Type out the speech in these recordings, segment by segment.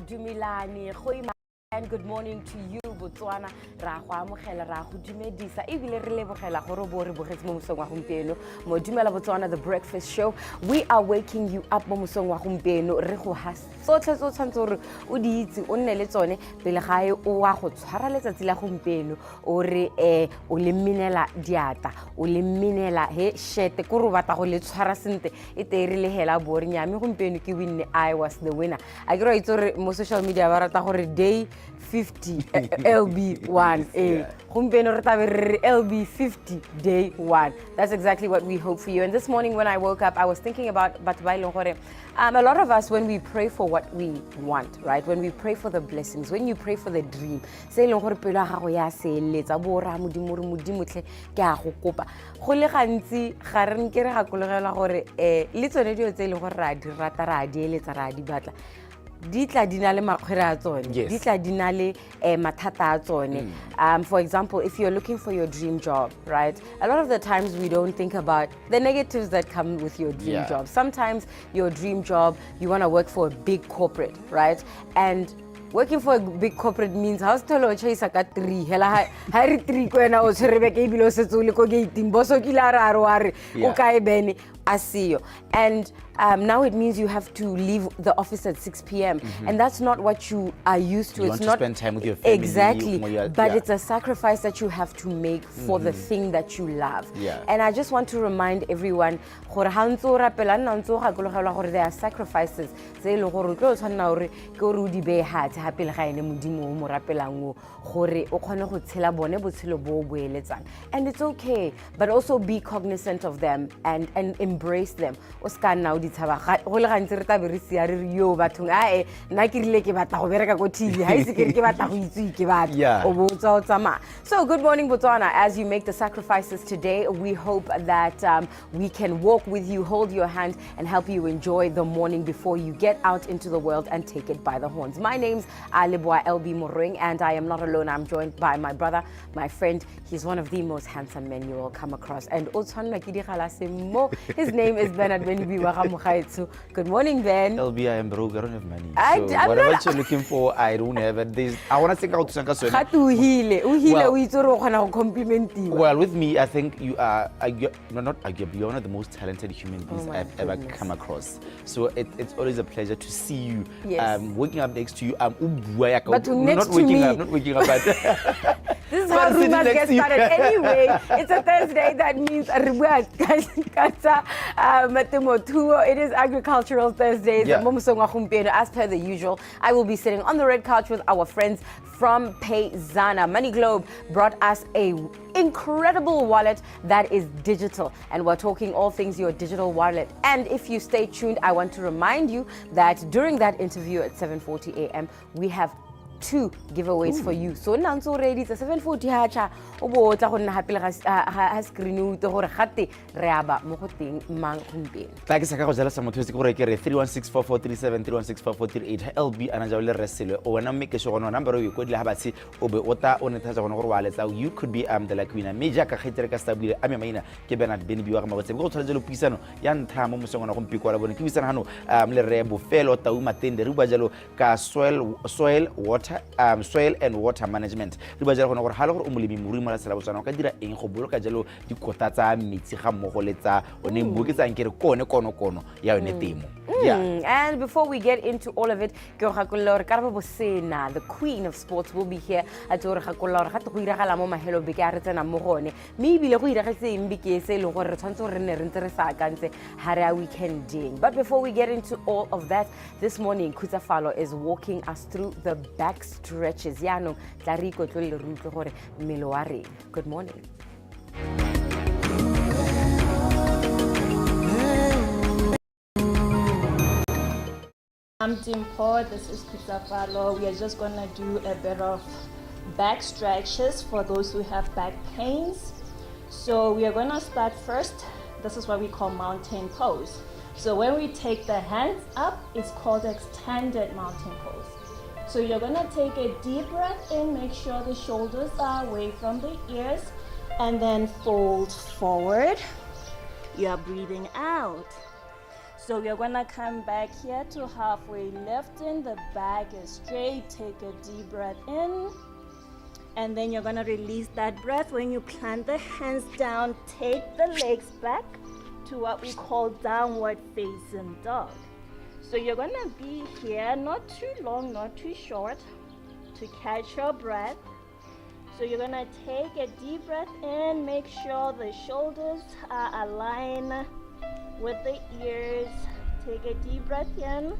Dumelani, and good morning to you, Botswana. Ra go amogela, ra go dumedisa, ebile re lebogela gore o bo re bogetse mo mosong wa gompieno mo Dumela Botswana, The Breakfast Show. We are waking you up mo mosong wa gompieno, re go ha tsotlhe tse o tshwanetse gore o di itse, o nne le tsone pele ga e o wa go tshwara letsatsi la gompieno. O re o le menela diatla, o le menela he shete ko re o batla go le tshwara sentle, e te re le hela bo re nyame gompieno ke winne, I was the winner. A ke re wa itse gore mo social media ba rata gore day 50 LB 1, ee, gompieno re tlabe re re LB 50 day 1. That's exactly what we hope for you. And this morning when I woke up, I was thinking about batho ba e leng gore a lot of us, when we pray for what we want, right, when we pray for the blessings, when you pray for the dream se e leng gore pelo ya gago ya seeletsa, bo raya Modimo re, Modimo tlhe, ke a go kopa. Go le gantsi ga re nke re gakologelwa gore le tsone dilo tse e leng gore re a di rata, re a di eletsa, re a di batla, di tla di na le makgwere a tsone, di tla di na le mathata a tsone. For example, if you're looking for your dream job, right, a lot of the times we don't think about the negatives that come with your dream job. Sometimes your dream job, you want to work for a big corporate, right? And working for a big corporate means ga o se thole o chaisa ka 3 hela, ha re 3 ko wena o tshwere beke, ebile o setse o le ko gating, boso kile a re a re wa re o kae bene a seyo. And now it means you have to leave the office at 6 p.m. And that's not what you are used to. You It's want to not spend time with your family, Exactly. But it's a sacrifice that you have to make for the thing that you love. And I just want to remind everyone gore ha ntse o rapela, nna ntse o gakologelwa gore there are sacrifices tse e leng gore o tlo tshwanela gore ke gore o di beye hatshe ga pele ga ene Modimo o mo rapelang o, gore o kgone go tshela bone botshelo bo o bo eletsang. And it's okay, but also be cognizant of them and embrace them. O se ka nna o di tshaba. Go le gantsi re tlabe re sia re re yo bathong, ae, nna ke rile ke batla go bereka ko TV, ga ise ke re ke batla go itsewe ke batho, o bo o tswa o tsamaya. So good morning, Botswana. As you make the sacrifices today, we hope that we can walk with you, hold your hand and help you enjoy the morning before you get out into the world and take it by the horns. My name's Aleboa LB Moroeng, and I am not alone. I'm joined by my brother, my friend. He's one of the most handsome men you will come across, and o tshwanelwa ke digalase mo. His name is Bernard Benibi wa ga Mogaetsho. Good morning, Ben. LB, I am broke. I don't have money. I So I'm whatever not- you're looking for, I don't have it. There's, I want to say go to Ga te o hile, o hile, Well- o itse gore o kgona go complimentiwa. Well, with me, I think you are, no, not arguably, you're one of the most talented human beings Oh my I've ever goodness. Come across. So it's always a pleasure to see you. Waking up next to you. O bua yaka- But no, next not to waking me. up, not waking up, but This is But how sitting rumors next get to you. started. Anyway, it's a Thursday. That means re bua ka tsa temothuo. It is Agricultural Thursdays. Mo mosong wa gompieno, as per the usual, I will be sitting on the red couch with our friends from Payzana. Money Globe brought us a incredible wallet that is digital, and we're talking all things your digital wallet. And if you stay tuned, I want to remind you that during that interview at 7:40 a.m., we have two giveaways for you. So nna ntse o reeditse 7:40 ha tjha, o bo o tla go nna ga pele ga screen, o utlwe gore gate re aba mo go teng mang gompieno. Tla ke sa ka go jala sa motho se ke gore ke re 3164437, 3164438. LB ana jalo le resele o wena, mme ke se gone number o e kodile ha batshe, o be o ta o netefatsa gone gore wa letsa. You could be the lucky winner. Mme jaaka kgaitsere ka sa buile a me maina ke Bernard Benibi wa ga Mabotse, go tshwanetse le puisano ya ntlha mo mosong ona gompieno la bone ke buisana hano le re Bofelo Tau Matende. Re bua jalo ka soil and water management. Re bua jalo gone gore ga le gore o molemi morui mo lefatsheng la Botswana, o ka dira eng go boloka jalo dikota tsa metsi ga mmogo le tsa one mmu, ke tsang ke re kone konokono ya yone temo. Yeah. And before we get into all of it, ke go gakolola gore Karabo Bosena, the queen of sports, will be here a tse gore gakolola gore gate go iragala mo mahelo beke a re tsenang mo go one, mme ebile go iragetse eng beke e se e leng gore re tshwanetse gore re nne re ntse re sa akantse ga re a weekending. But before we get into all of that, this morning Khutsafalo is walking us through the back stretches. Yaanong tla re ikotlolole, re utlwe gore mmele wa reng. Good morning. I'm Dimpho, this is Khutsafalo. We are just gonna do a bit of back stretches for those who have back pains. So we are gonna start first. This is what we call mountain pose. So when we take the hands up, it's called extended mountain pose. So you're gonna take a deep breath in, make sure the shoulders are away from the ears, and then fold forward. You are breathing out. So we are gonna come back here to halfway lifting. The back is straight. Take a deep breath in. And then you're gonna release that breath. When you plant the hands down, take the legs back to what we call downward facing dog. So you're gonna be here, not too long, not too short, to catch your breath. So you're gonna take a deep breath in, make sure the shoulders are aligned with the ears. Take a deep breath in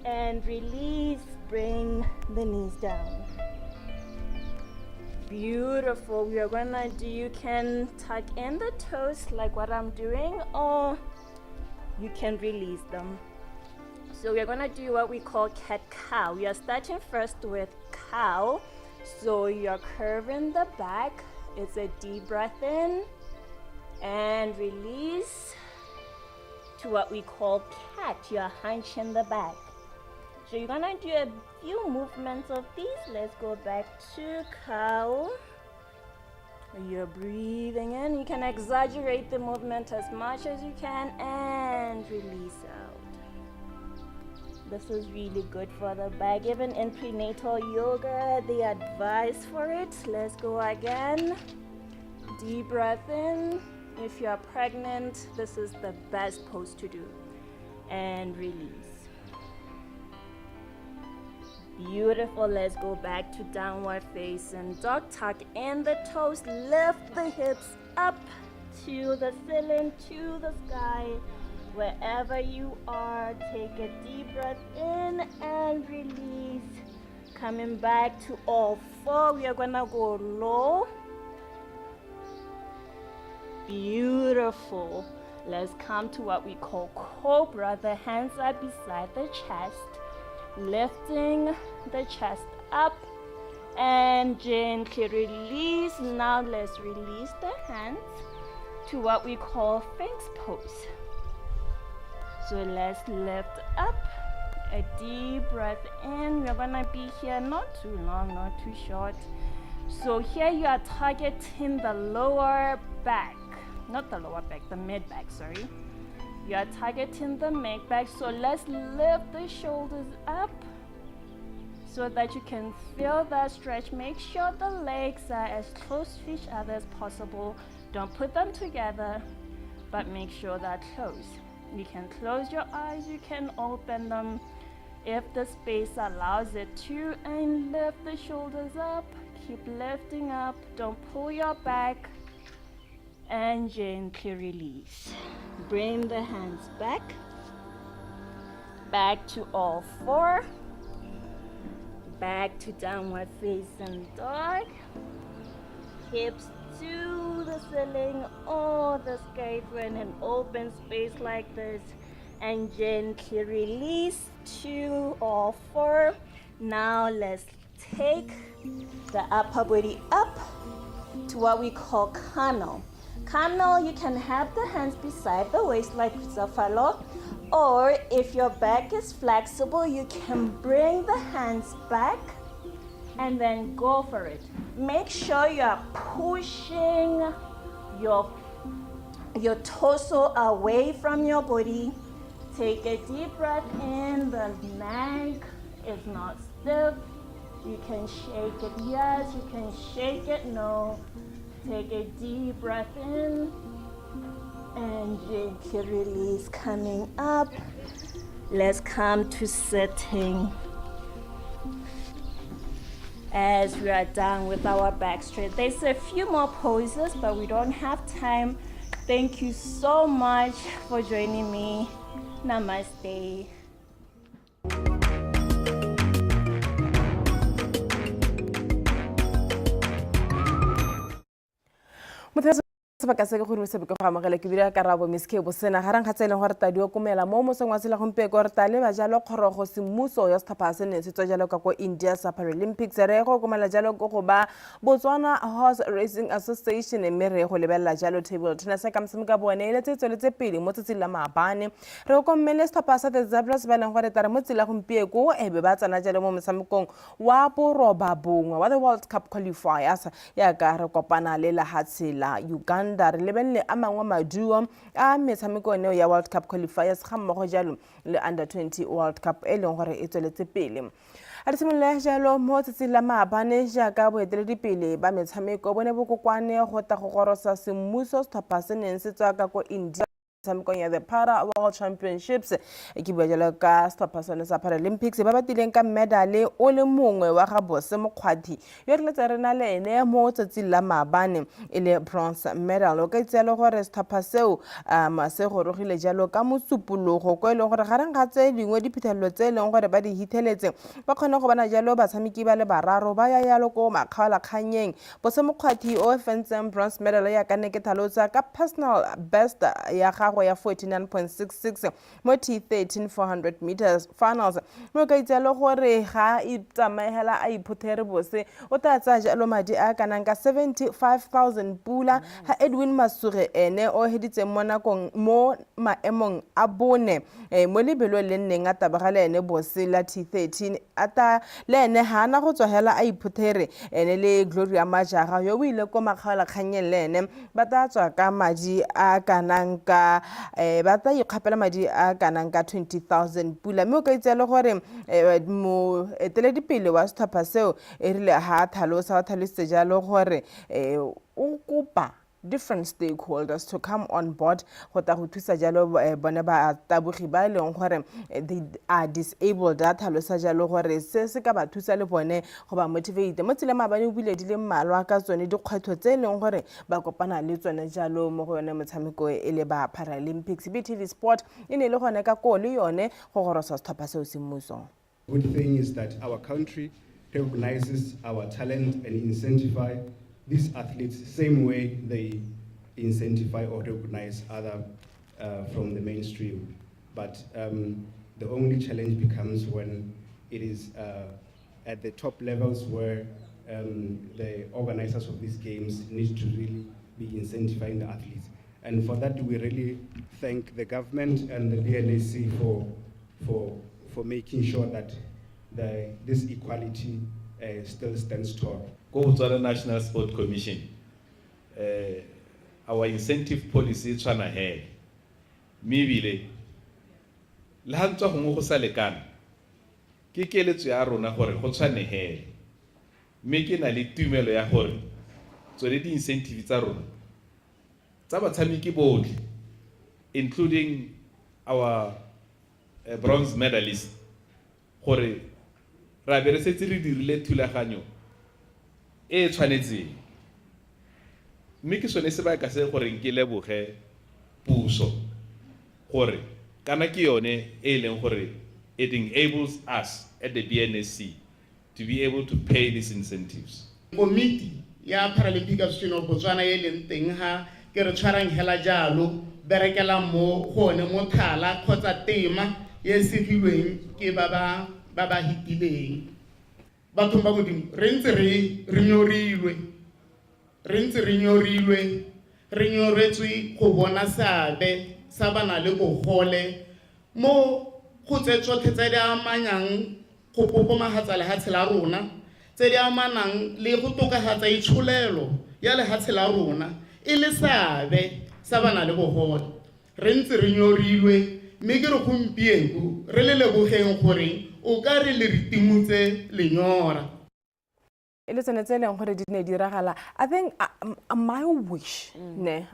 and release, bring the knees down. Beautiful. We are gonna do, you can tuck in the toes like what I'm doing, or you can release them. So we are gonna do what we call cat cow. We are starting first with cow. So you're curving the back. It's a deep breath in and release to what we call cat. You're hunching the back. So you're gonna do a few movements of these. Let's go back to cow. You're breathing in. You can exaggerate the movement as much as you can and release out. This is really good for the back. Even in prenatal yoga, they advise for it. Let's go again. Deep breath in. If you are pregnant, this is the best pose to do. And release. Beautiful. Let's go back to downward facing dog. Tuck in the toes. Lift the hips up to the ceiling, to the sky. Wherever you are, take a deep breath in and release. Coming back to all four. We are gonna go low. Beautiful. Let's come to what we call cobra. The hands are beside the chest, lifting the chest up and gently release. Now let's release the hands to what we call Sphinx pose. So let's lift up, a deep breath in. We're gonna be here not too long, not too short. So here you are targeting the lower back, not the lower back, the mid back, sorry. You are targeting the mid back. So let's lift the shoulders up so that you can feel that stretch. Make sure the legs are as close to each other as possible. Don't put them together, but make sure they're close. You can close your eyes, you can open them if the space allows it to, and lift the shoulders up. Keep lifting up, don't pull your back, and gently release. Bring the hands back, back to all four, back to downward facing dog, hips to the ceiling or the sky if we're in an open space like this, and gently release to all four. Now let's take the upper body up to what we call camel. Camel, you can have the hands beside the waist like Zafalo, or if your back is flexible, you can bring the hands back and then go for it. Make sure you are pushing your torso away from your body. Take a deep breath in. The neck is not stiff. You can shake it yes, you can shake it no. Take a deep breath in and gently release, coming up. Let's come to sitting. As we are done with our back straight. There's a few more poses, but we don't have time. Thank you so much for joining me. Namaste. Sebaka se ke gore se ke go amogela ke bile karabo Miss K bosena gareng ga tse e leng gore tadi o komela mo mosong wa tsela gompieko re tla leba jalo kgorogo semmuso ya setlhopha se ne se tswa jalo ka ko India sa Paralympics. Re go komela jalo ko go ba Botswana Horse Racing Association, mme re go lebelela jalo table tennis ka motshameko wa bone e le tse tsweletse pele mo tsatsing la maabane. Re go kommele setlhopha sa the Zebras ba e leng gore tare mo tsela gompieko e be ba tsena jalo mo motshamekong wa boroba bongwe wa the World Cup qualifiers yaka re kopana le lehatshe la Uganda. Under. Re lebelele a mangwe maduo a metshameko neo ya World Cup qualifiers ga mmogo jalo le Under 20 World Cup e leng gore e tsweletse pele. A re simolole jalo mo tsatsing la maabane jaaka boeteledipele ba metshameko bo ne bo kokwane go tla go gorosa semmuso setlhopha se neng se tswa ka ko India metshamekong ya the Para World Championships. Ke bua jalo ka setlhopha sone sa Paralympics ba ba tileng ka medale o le mongwe wa ga Bose Mokgwathi yo re letse re na le ene mo tsatsing la maabane e le bronze medal. O ka itse le gore setlhopha seo se gorogile jalo ka Mosupologo, ko e leng gore gareng ga tse dingwe diphitlhelelo tse e leng gore ba di hitheletse, ba kgone go bona jalo batshameki ba le bararo ba ya yalo ko makgaolakgannyeng. Bose Mokgwathi o fentseng bronze medal ya ka ne ke tlhalosa ka personal best ya gagwe ya 49.66 mo T13 400 meters finals, mme o ka itse le gore ga itsamaegela a iphutheri, Bose o tla tsaya jalo madi a kanang ka 75 000 pula, ga Edwin Masuge ene o heditseng mo nakong mo maemong a bone mo lebelong le nneng a taboga le ene Bose la T13, ata le ene ga ana go tswa hela a iphutheri. Ene le Gloria Majaga yo o ile ko makgaolakgannyeng le ene ba tla tswa ka madi a kanang ka ba tla ikgapela madi a kanang ka 20 000 pula. Mme o ka itse le gore moeteledipele wa setlhopha seo e rile ha a tlhalosa, o tlhalositse jalo gore o kopa different stakeholders to come on board go tla go thusa jalo bone batabogi ba e leng gore they are disabled. A tlhalosa jalo gore se se ka ba thusa le bone go ba motivate. Mo tseleng maabane o bile di le mmalwa ka tsone dikgwetlho tse e leng gore ba kopana le tsone jalo mo go yone motshameko e le ba Paralympics. BTV Sport e ne e le gone ka koo le yone go gorosa setlhopha seo semmuso. Good thing is that our country recognizes our talent and incentivize these athletes same way they incentivize or recognize other from the mainstream. But the only challenge becomes when it is at the top levels where the organizers of these games need to really be incentivizing the athletes. And for that, we really thank the government and the BNSC for making sure that this equality still stands tall. Ko Botswana National Sport Commission, our incentive policy e tshwana hela, mme ebile le ga ntswa gongwe go sa lekana, ke keletso ya rona gore go tshwane hela, mme ke na le tumelo ya gore tsone di-incentive tsa rona tsa batshameki botlhe, including our bronze medalist, gore ra be re setse re dirile thulaganyo e e tshwanetseng. Mme ke sone sebaka se goreng ke leboge puso gore kana ke yone e e leng gore it enables us at the BNSC to be able to pay these incentives. Komiti ya Paralympic Association of Botswana e leng teng ha ke re tshwarang hela jalo, berekelang mo go one mothala kgotsa tema e segilweng ke ba ba hitileng. Bathong ba Modimo, re ntse re nyorilwe, re ntse re nyorilwe, re nyoretswe go bona seabe sa bana le bogole mo go tse tsotlhe tse di amanyang go popomagatsa lehatshe la rona, tse di amanang le go tokafatsa itsholelo ya lehatshe la rona e le seabe sa bana le bogole. Re ntse re nyorilwe, mme ke re gompieno re le lebogeng gore o ka re le re timotse lenyora. E le tsone tse e leng gore di ne diragala. I think my wish ne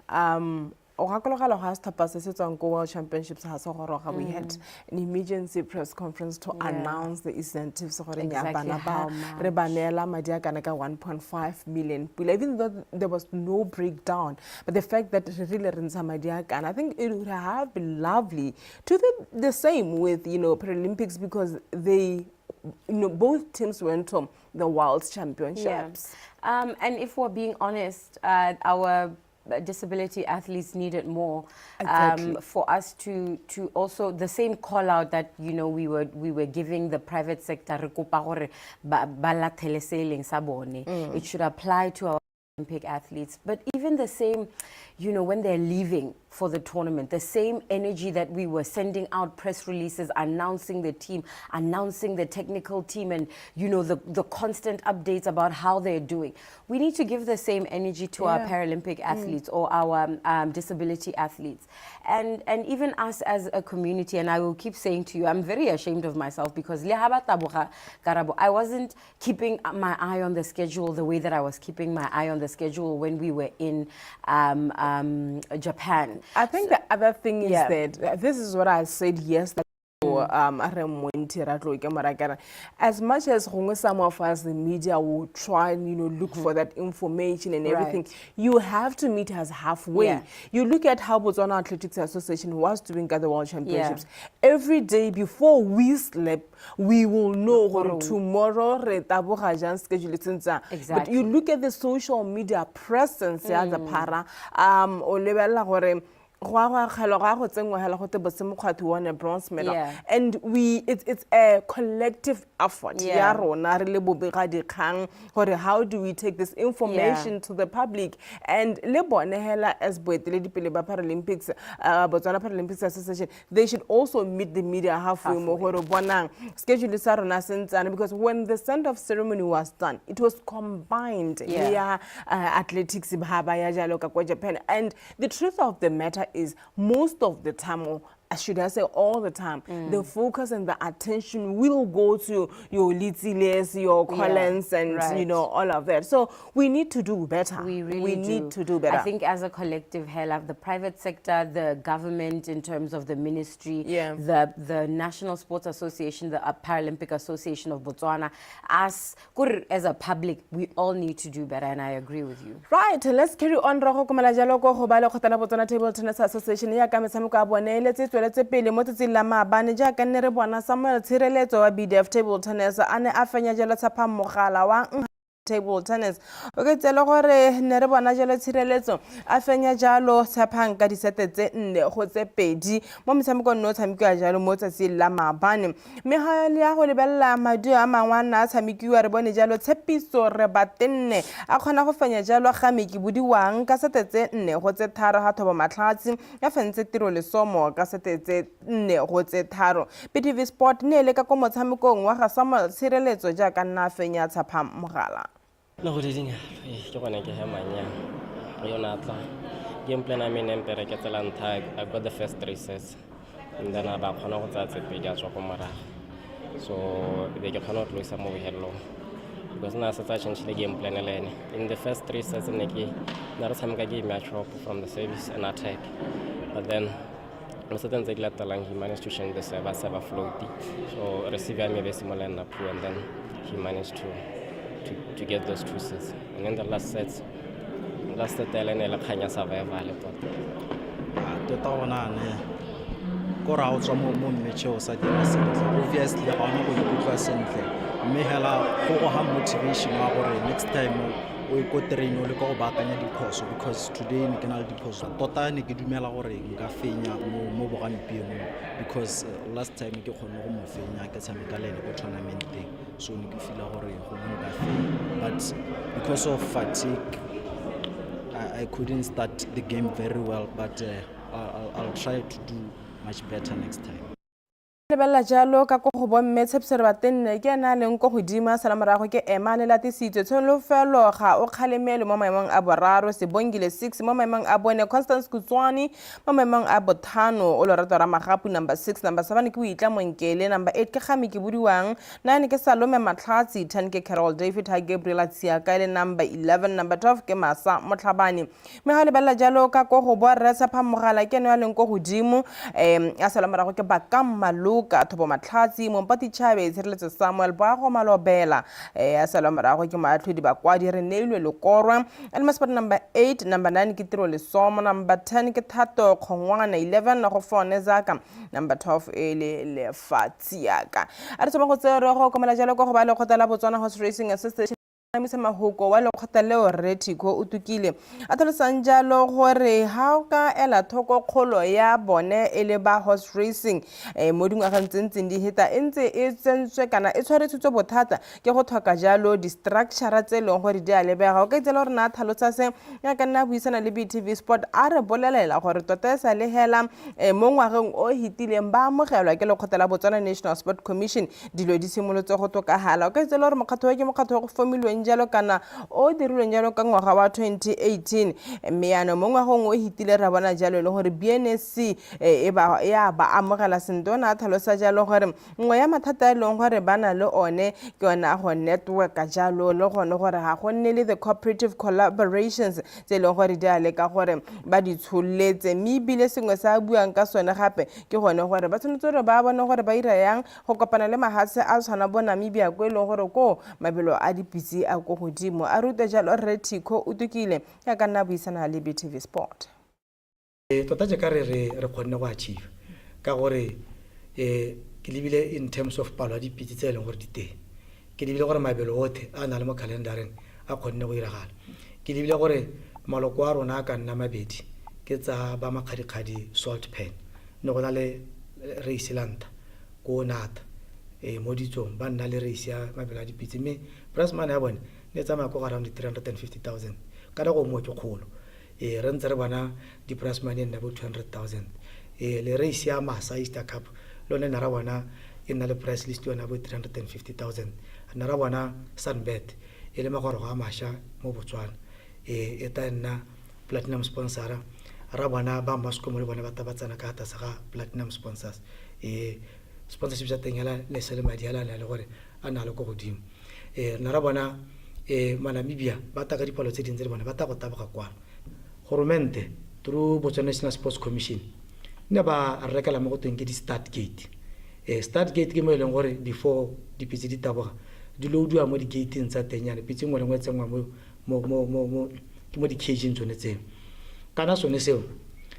o gakologelwa go a setlhopha se se tswang ko World Championships ga se goroga, we had an emergency press conference to announce the incentives gore nya bana ba how much. Re ba neela madi a kana ka 1.5 million pula, even though there was no breakdown, but the fact that re rile re ntsha madi a kana, I think it would have been lovely to do the same with Paralympics, because they both teams went to the World Championships. And if we're being honest, our disability athletes need it more. For us to also the same call out that we were giving the private sector, re kopa gore ba latele se e leng sa bone. It should apply to our Olympic athletes. But even the same, When they're leaving for the tournament, the same energy that we were sending out press releases, announcing the team, announcing the technical team, and the constant updates about how they're doing. We need to give the same energy to our Paralympic athletes or our disability athletes. And even us as a community, and I will keep saying to you, I'm very ashamed of myself because le ha ba taboga, Karabo, I wasn't keeping my eye on the schedule the way that I was keeping my eye on the schedule when we were in Japan. I think the other thing is that this is what I said yesterday. Re Monti Ratlou ke morakana. As much as gongwe some of us, the media, will try and look for that information and everything, you have to meet us halfway. You look at how Botswana Athletics Association was doing at the World Championships. Every day before we sleep, we will know gore tomorrow re taboga jang, schedule e tsentsang. But you look at the social media presence ya the para, o lebelela gore go a go akgelwa, go a go tsenngwa hela go te Bose Mokgwathi won a bronze medal. And it's a collective effort ya rona re le bobegadikgang gore how do we take this information to the public, and le bone hela as boeteledipele ba Paralympics, Botswana Paralympics Association, they should also meet the media halfway mo gore bonang schedule sa rona se ntsane, because when the send off ceremony was done, it was combined le ya athletics ba ba ya jalo ka kwa Japan. And the truth of the matter is, most of the time, or should I say all the time, the focus and the attention will go to your Litsiles, your Collins, and all of that. So we need to do better. We really We do. Need to do better. I think as a collective, hela, the private sector, the government in terms of the ministry, the National Sports Association, the Paralympic Association of Botswana, us as a public, we all need to do better, and I agree with you. Right, let's carry on ra go komela jalo ko go ba lekgotla la Botswana Table Tennis Association ya ka metshameko ya bone e letse tsweletse pele mo tsatsing la maabane, jaaka nne re bona Samuel Tshireletso wa BDF Table Tennis a ne a fenya jalo Tshepang Mogala wa Table Tennis. O ke tsele gore ne re bona jalo Tshireletso a fenya jalo Tshepang ka disete tse 4-2 mo motshamekong ne o tshamekiwa jalo mo tsatsing la maabane. Mme ga le ya go lebelela maduo a mangwe a nna a tshamekiwa, re bone jalo Tshepiso Re Batenne a kgona go fenya jalo Game Ke Bodiwang ka sete tse 4-3, ga Thobo Matlhatsi ya fentse Tiro Lesomo ka sete tse 4-3. PTV Sport ne e le ka ko motshamekong wa ga Samuel Tshireletso jaaka nna a fenya Tshapha Mogala. Le go didinya ke gone ke hemang yang yona tla game plan a me ne mpereke tsela ntlha. I got the first three sets and then a ba kgona go tsaya tse pedi a tswa ko morago, so be ke kgona go tloisa mo bohelelong because na setse a changile game plan le ene. In the first three sets ne ke ne re tshameka game ya chop from the service and attack, but then mo seteng tse di latelang he managed to change the serve, a serve floaty, so receive ya me be simolola nna poor, and then he managed to get those two sets. And in the last sets, last set ele ne le kgang ya survival tota. Ah, tota gona ne ko ra o tswa mo match o sa dira sentle, obviously ga ona go ikutlwa sentle, mme hela go go ha motivation wa gore next time o ye ko train o le ka go baakanya diphoso, because today ne ke na le diphoso tota. Ne ke dumela gore nka fenya mo bogampienong because last time ke kgonne go mo fenya ke tshameka le ene ko tournamenteng, so ne ke feela gore gongwe nka fenya, but because of fatigue I couldn't start the game very well, but I'll try to do much better next time. Lebelela jalo ka ko go bomme, Tshepiso Re Batenne ke ena a leng ko godimo, a sala morago ke Ema le Latisitswe Tsholofelo Ga O Kgalemele mo maemong a boraro, Sebongile 6 mo maemong a bone, Constance Kutswane mo maemong a bothano, o Lorato Ramagapu number 6, number 7 ke Boitla Monkele, number 8 ke Gami Ke Bodiwang, 9 ke Salome Matlhatsi, 10 ke Carol David, ha Gabriela Tsiaka e le number 11, number 12 ke Masa Motlhabane. Mme ga o lebelela jalo ka ko go borre, Tshepha Mogala ke ene a leng ko godimo, a sala morago ke Bakang Maloka, Thobo Matlhatsi, Mompati Chabe, Tshireletso Samuel, Boago Malobela, a sala morago ke Moatlhodi Bakwadi, Re Neilwe Lekorwa and spot number 8, number 9 ke Tiro Lesomo, number 10 ke Thato Kgongwana, 11 go Fone Zaka, number 12 e le Lefatsiaka. A re tsoma go tsere go komela jalo ko go ba lekgotla la Botswana Horse Racing Association. Moanamisa mahoko wa lekgotla leo Rre Thiko o tukile a tlhalosang jalo gore ha o ka ela thoko kgolo ya bone e le ba horse racing mo dingwageng tse ntseng di heta e ntse e tsentswe kana e tshwaretshitswe bothata ke go tlhoka jalo di-structure tse e leng gore di a lebega. O ka itsela gore na tlhalosa se ya ka nna a buisana le BTV Sport a re bolelela gore tota e sa le hela mo ngwageng o hitileng ba amogelwa ke lekgotla la Botswana National Sport Commission, dilo di simolotse go tokagala. O ka itse le gore mokgatho wa ke mokgatho wa go fomilweng jalo kana o dirilweng jalo ka ngwaga wa 2018, mme yaanong mo ngwageng o hitile ra bona jalo e le gore BNSC e ba ya ba amogela sentle. O ne a tlhalosa jalo gore nngwe ya mathata a e leng gore ba na le one ke yone a go networka jalo le gone gore ga go nne le the cooperative collaborations tse e leng gore di a leka gore ba di tsholetse, mme ebile sengwe se a buang ka sone gape ke gone gore ba tshwanetse gore ba bone gore ba ira yang go kopana le mahatshe a tshwana bo Namibia ko e leng gore ko mabelo a dipitse a ko godimo. A rute jalo Rre Thikho o tukile ya ka nna buisana le BTV Sport. Tota jaaka re kgonne go achieve ka gore ke lebile in terms of palo ya dipitse tse e leng gore di teng, ke lebile gore mabelo otlhe a na le mo calendareng a kgonne go iragala, ke lebile gore maloko a rona a ka nna mabedi ke tsa ba Makgadikgadi Salt Pan, ne go na le race la ntlha ko Nata mo ditsong ba nna le race ya mabelo a dipitse, mme prize money ya bone ne tsamaya ko go around 350,000 ka nako nngwe ke kgolo. Re ntse re bona di-prize money e nna bo 200,000. Le race ya Masa Easter Cup le yone ne ra bona e nna le price list yone ya bo 350,000. Ne ra bona Sunbet e le magorogo a mašwa mo Botswana e ta nna platinum sponsora, ra bona ba Mascom le bone ba ta ba tsena ka tlase ga platinum sponsors. Sponsorship sa teng hela ne se le madi hela a ne a le gore a ne a le ko godimo. Ne ra bona Manamibia ba ta ka dipalo tse dintsi le bone ba ta go taboga kwano. Goromente through Botswana National Sports Commission ne ba rekela mo go tweng ke di-start gate. Start gate ke mo e leng gore before dipitse di taboga di loadiwa mo di-gateng tsa teng yana, pitse nngwe le nngwe e tsenngwa mo ke mo di-cageng tsone tseo. Kana sone seo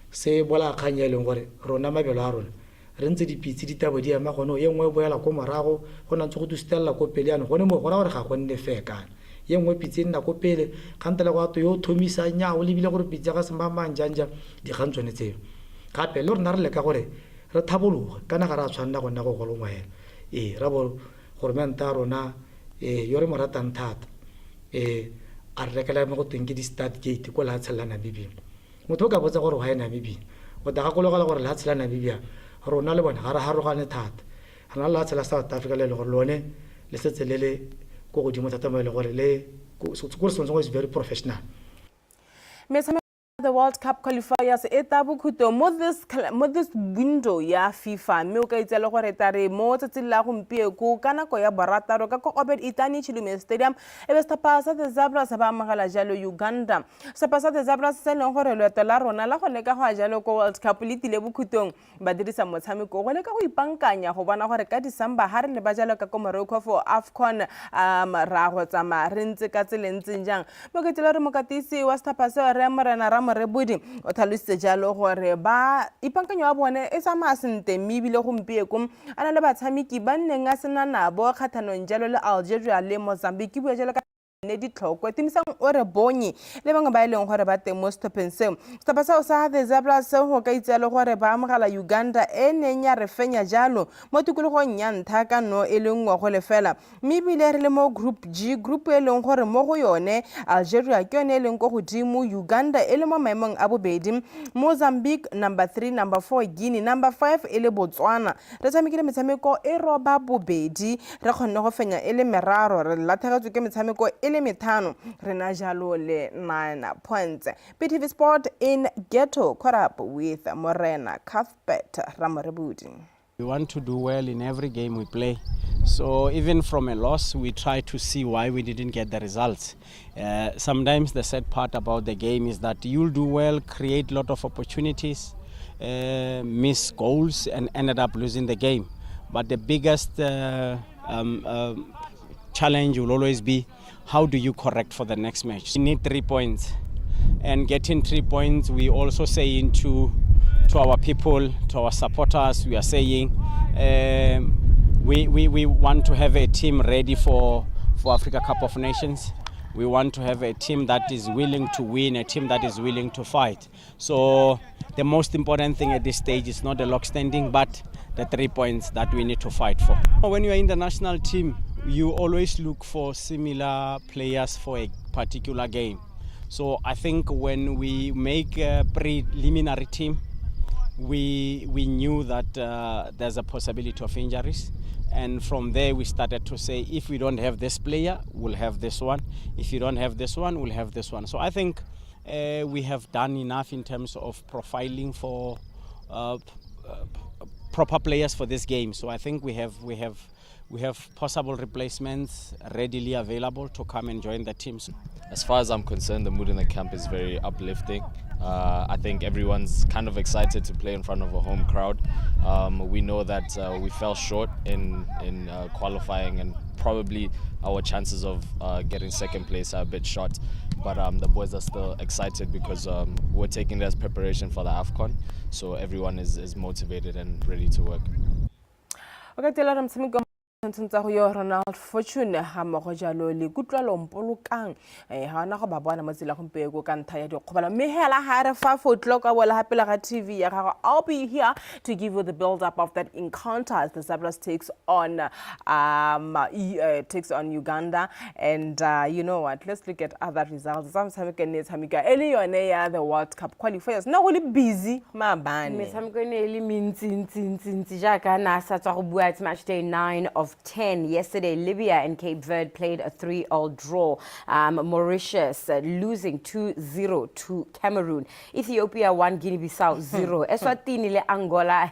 se bolaya kgang e leng gore rona mabelo a rona re ntse dipitse di tabo di ema gone, e nngwe e boela ko morago, go na ntse go tustelela ko pele, yanong gone moo go raya gore ga go nne fair. Kana ye nngwe pitse e nna ko pele kgantele go ato yo o thomisa nya o lebile gore pitse ya ga semangmang jang jang, dikgang tsone tseo. Gape le rona re leka gore re thabologe kana ga re a tshwanela go nna go golongwa hela. Ra bo goromente a rona yo re mo ratang thata a re rekela mo go tweng ke di-start gate ko lehatsheng la Namibia. Motho o ka botsa gore why Namibia, o tla gakologela gore lehatshe la Namibia rona le bone ga re harogane thata. Re na le lehatshe la South Africa le e le gore lone le setse le le ko godimo thata mo e le gore le gore sengwe sengwe is very professional. The World Cup qualifiers e tla bokhutong mo this window ya FIFA, mme o ka itse le gore tare mo tsatsing la gompieko ka nako ya 6 ka ko Obed Itani Chilume Stadium e be setlhopha sa the Zebras ba amogela jalo Uganda. Setlhopha sa the Zebras se e leng gore loeto la rona la go leka go ya jalo ko World Cup le tile bokhutlong, ba dirisa motshameko go leka go ipankanya go bona gore ka December ha re leba jalo ka ko Morocco for AFCON ra go tsamaya re ntse ka tsela e ntseng jang. Moketsi le gore mokatisi wa setlhopha seo re Morena Ramorebodi o tlhalositse jalo gore ba ipankanyo wa bone e tsamaya sentle, mme ebile gompieko a na le batshameki ba nneng a sena nabo kgatlhanong jalo le Algeria le Mozambique, ke bua jalo ka ne ditlhokwe Tumisang o re bonye le bangwe ba e leng gore ba teng mo setlhopheng seo. Setlhopha seo sa the Zebras go ka itse le gore ba amogela Uganda e neng ya re fenya jalo mo tikologong ya ntlha ka 0-1, mme ebile re le mo group G, group e leng gore mo go yone Algeria ke yone e leng ko godimo, Uganda e le mo maemong a bobedi, Mozambique number 3, number 4 Guinea, number 5 e le Botswana. Re tshamekile metshameko e 82, re kgonne go fenya e le meraro, re latlhegetswe ke metshameko e le methano, re na jalo le 9 points. BTV Sport in Ghetto caught up with Morena Cuthbert Ramorebudi. We want to do well in every game we play. So even from a loss, we try to see why we didn't get the results. Sometimes the sad part about the game is that you'll do well, create a lot of opportunities, miss goals, and ended up losing the game. But the biggest challenge will always be, how do you correct for the next match? We need 3 points. And getting 3 points, we also saying to our people, to our supporters, we are saying we want to have a team ready for Africa Cup of Nations. We want to have a team that is willing to win, a team that is willing to fight. So the most important thing at this stage is not the log standing, but the 3 points that we need to fight for. When you are in the national team, you always look for similar players for a particular game. So I think when we make a preliminary team, we knew that there's a possibility of injuries. And from there, we started to say, if we don't have this player, we'll have this one. If you don't have this one, we'll have this one. So I think we have done enough in terms of profiling for proper players for this game. So I think we have possible replacements readily available to come and join the teams. As far as I'm concerned, the mood in the camp is very uplifting. I think everyone's kind of excited to play in front of a home crowd. We know that we fell short in qualifying, and probably our chances of getting second place are a bit short. But the boys are still excited because we're taking it as preparation for the AFCON. So everyone is motivated and ready to work. O ka tela re motshameko tshwantsho tsa go yo Ronald Fortune ga mmogo jalo le Kutlwalo Mpolokang ga ona go ba bona mo tsela gompieno ka ntlha ya dikgobalo, mme hela ga re fa 4 o'clock a bola ga pele ga TV ya gago, I'll be here to give you the build up of that encounter as the Zebras takes on Uganda. And you know what, let's look at other results tsa motshameko e ne e tshameka e le yone ya the World Cup qualifiers. Nna go le busy maabane. Metshameko e ne e le mentsi-ntsi-ntsi-ntsi jaaka na sa tswa go bua. It's match day 9 of 10. Yesterday, Libya and Cape Verde played a 3-all draw. Mauritius losing 2-0 to Cameroon. Ethiopia 1, Guinea-Bissau 0. Eswatini le Angola,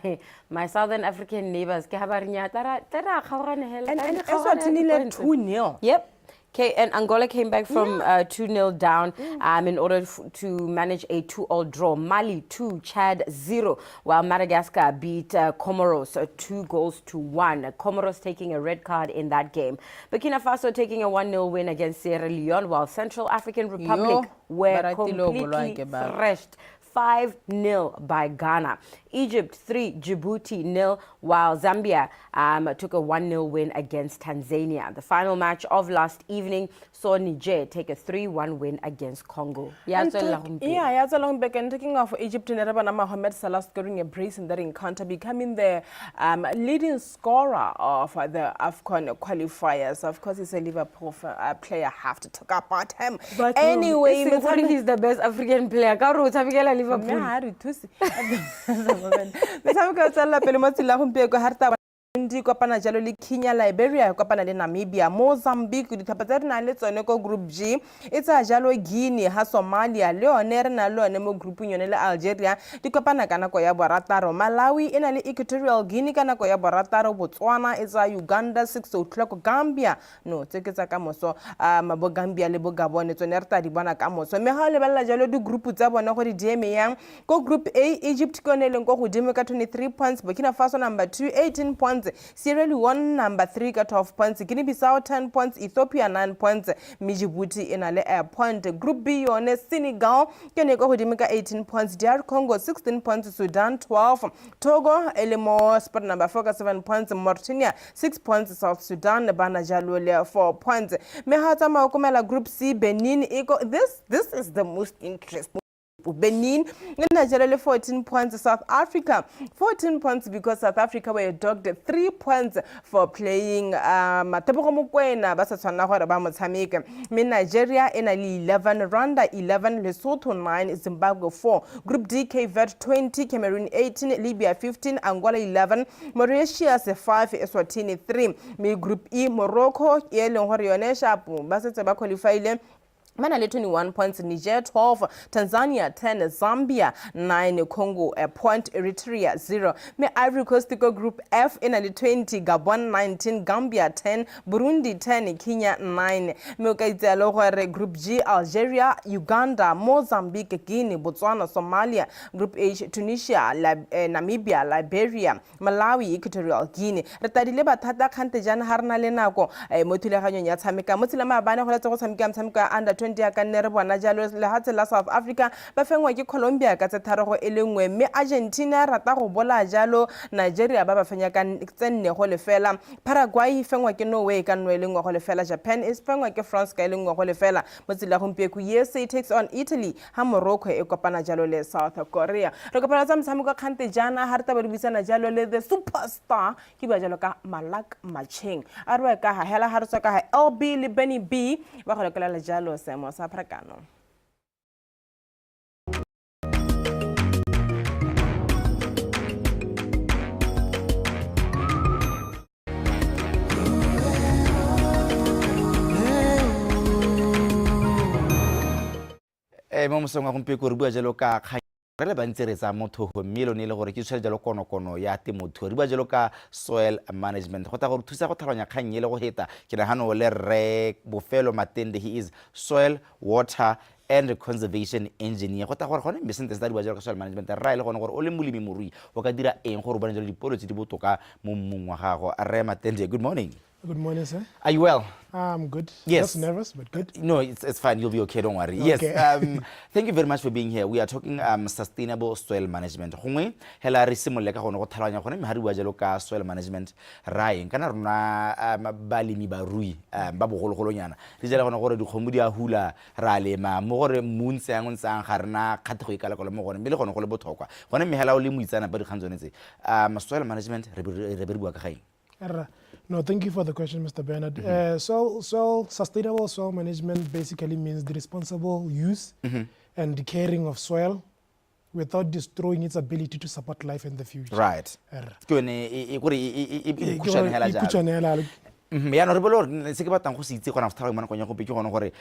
my southern African neighbors, ke ha ba re nya, tla ra kgaogane hela, tla And re kgaogane Eswatini led di-points. 2-0. Yep. Okay, and Angola came back from 2-0 down in order to manage a 2-all draw. Mali 2, Chad 0, while Madagascar beat Comoros 2 goals to 1. Comoros taking a red card in that game. Burkina Faso taking a 1-0 win against Sierra Leone, while Central African Republic Yo, were ba ratile ho bolwa completely ke ba. thrashed 5-0 by Ghana. Egypt 3, Djibouti 0, while Zambia took a 1-0 win against Tanzania. The final match of last evening saw Niger take a 3-1 win against Congo. Ya And tswella gompieno. Yeah, ya tswella gompieno. And talking of Egypt, ne re bona Mohamed Salah scoring a brace in that encounter, becoming the leading scorer of the AFCON qualifiers. Of course, he's a Liverpool player. Have to talk about him. But Anyway, e seng gore he's the best African player. Ka gore o tshamekela mme Liverpool. ga re thuse. Metshameko e tswelela pele mo tseleng ya gompieno ga re tla di kopana jalo le Kenya, Liberia e kopana le Namibia, Mozambique. Ditlhopha tse re nang le tsone ko group G e tsaya jalo Guinea, ha Somalia le yone re nang le yone mo groupung yone le Algeria di kopana ka nako ya 6. Malawi e na le Equatorial Guinea ka nako ya 6. Botswana e tsaya Uganda 6 o'clock. Gambia, no, tse ke tsa ka moso, bo Gambia le bo Gabon tsone re tla di bona ka moso. Mme ga o lebelela jalo di-group tsa bone gore di eme yang, ko group A, Egypt ke yone e leng ko godimo ka 23 points, Burkina Faso number 2, 18 points, Sierra Leone number 3 ka 12 points, Guinea Bissau 10 points, Ethiopia 9 points, mme Djibouti e na le a point. Group B yone, Senegal ke yone e ko godimo ka 18 points, DR Congo 16 points, Sudan 12, Togo e le mo spot number 4 ka 7 points, Mauritania 6 points, South Sudan ba na jalo le 4 points. Mme ga o tsamaya o komela group C, Benin e ko, this is the most interesting. Benin e na jalo le 14 points, South Africa 14 points, because South Africa were docked 3 points for playing Tebogo Mokoena ba sa tshwanela gore ba mo tshameke. Mme Nigeria e na le 11, Rwanda 11, Lesotho 9, Zimbabwe 4. Group D, Cape Verde 20, Cameroon 18, Libya 15, Angola 11, Mauritius 5, Eswatini 3. Mme group E, Morocco e leng gore yone shapo ba setse ba qualifyile, ba na le 21 points, Niger 12, Tanzania 10, Zambia 9, Congo a point, Eritrea 0. Mme Ivory Coast ko group F e na le 20, Gabon 19, Gambia 10, Burundi 10, Kenya 9. Mme o ka itse le gore group G, Algeria, Uganda, Mozambique, Guinea, Botswana, Somalia. Group H, Tunisia, Namibia, Liberia, Malawi, Equatorial Guinea. Re tadile bathata kgante jaana ga re na le nako mo thulaganyong ya tshameka mo tsela maabane go letse go tshameka motshameko ya under 20 ya ka nne re bona jalo lehatshe la South Africa ba fengwa ke Colombia ka tse 3-1, mme Argentina rata go bola jalo Nigeria ba ba fenya ka tse 4-0. Paraguay e fengwa ke Norway ka 1-0, Japan e fengwa ke France ka 1-0. Mo tsela gompieko USA takes on Italy, ha Morocco e kopana jalo le South Korea. Re kopana tsa motshameko kgante jaana ha re taba re buisana jalo le the superstar ke bua jalo ka Malak Macheng. A re ka ha hela ha re tswa ka ha LB le Benny B ba go lekolela jalo seemo sa pharakano. Mo mosong wa gompieko re bua jalo ka kgang re le bantsi re tsaya mothogo, mme lone e le gore ke tshwere jalo konokono ya temothuo. Re bua jalo ka soil management, go tla gore thusa go tlhaloganya kgang e le go heta ke nagano le Rre Bofelo Matende. He is soil, water and conservation engineer. Go tla gore gone mme sente se tla bua jalo ka soil management, rra e le gone gore o le molemi morui o ka dira eng gore o bone jalo dipolo tse di botoka mo mmung wa gago. Rre Matende, good morning. Good morning, sir. Are you well? I'm good. Yes. Just nervous, but good. No, it's fine. You'll be okay. Don't worry. Yes. Okay. Thank you very much for being here. We are talking sustainable soil management. Gongwe hela re simolole ka gone go tlhaloganya gone mme ha re bua jalo ka soil management ra eng kana rona balemi barui ba bogologolonyana re jala gone gore dikgomo di a hula ra lema mo gore mmu ntse yang o ntse yang ga rena kgathego e kalakalo mo gone mme le gone go le botlhokwa gone mme hela o le moitseanape ba dikgang tsone tse soil management re be re bua ka ga eng? No, thank you for the question, Mr. Bernard. Sustainable soil management basically means the responsible use and the caring of soil without destroying its ability to support life in the future. Right. Ke yone e kore e khutshwane hela E jalo. khutshwane hela jalo. Yaanong re bone gore se ke batlang go se itse gona go tlhaloganya mo nakong ya gompieno ke gone gore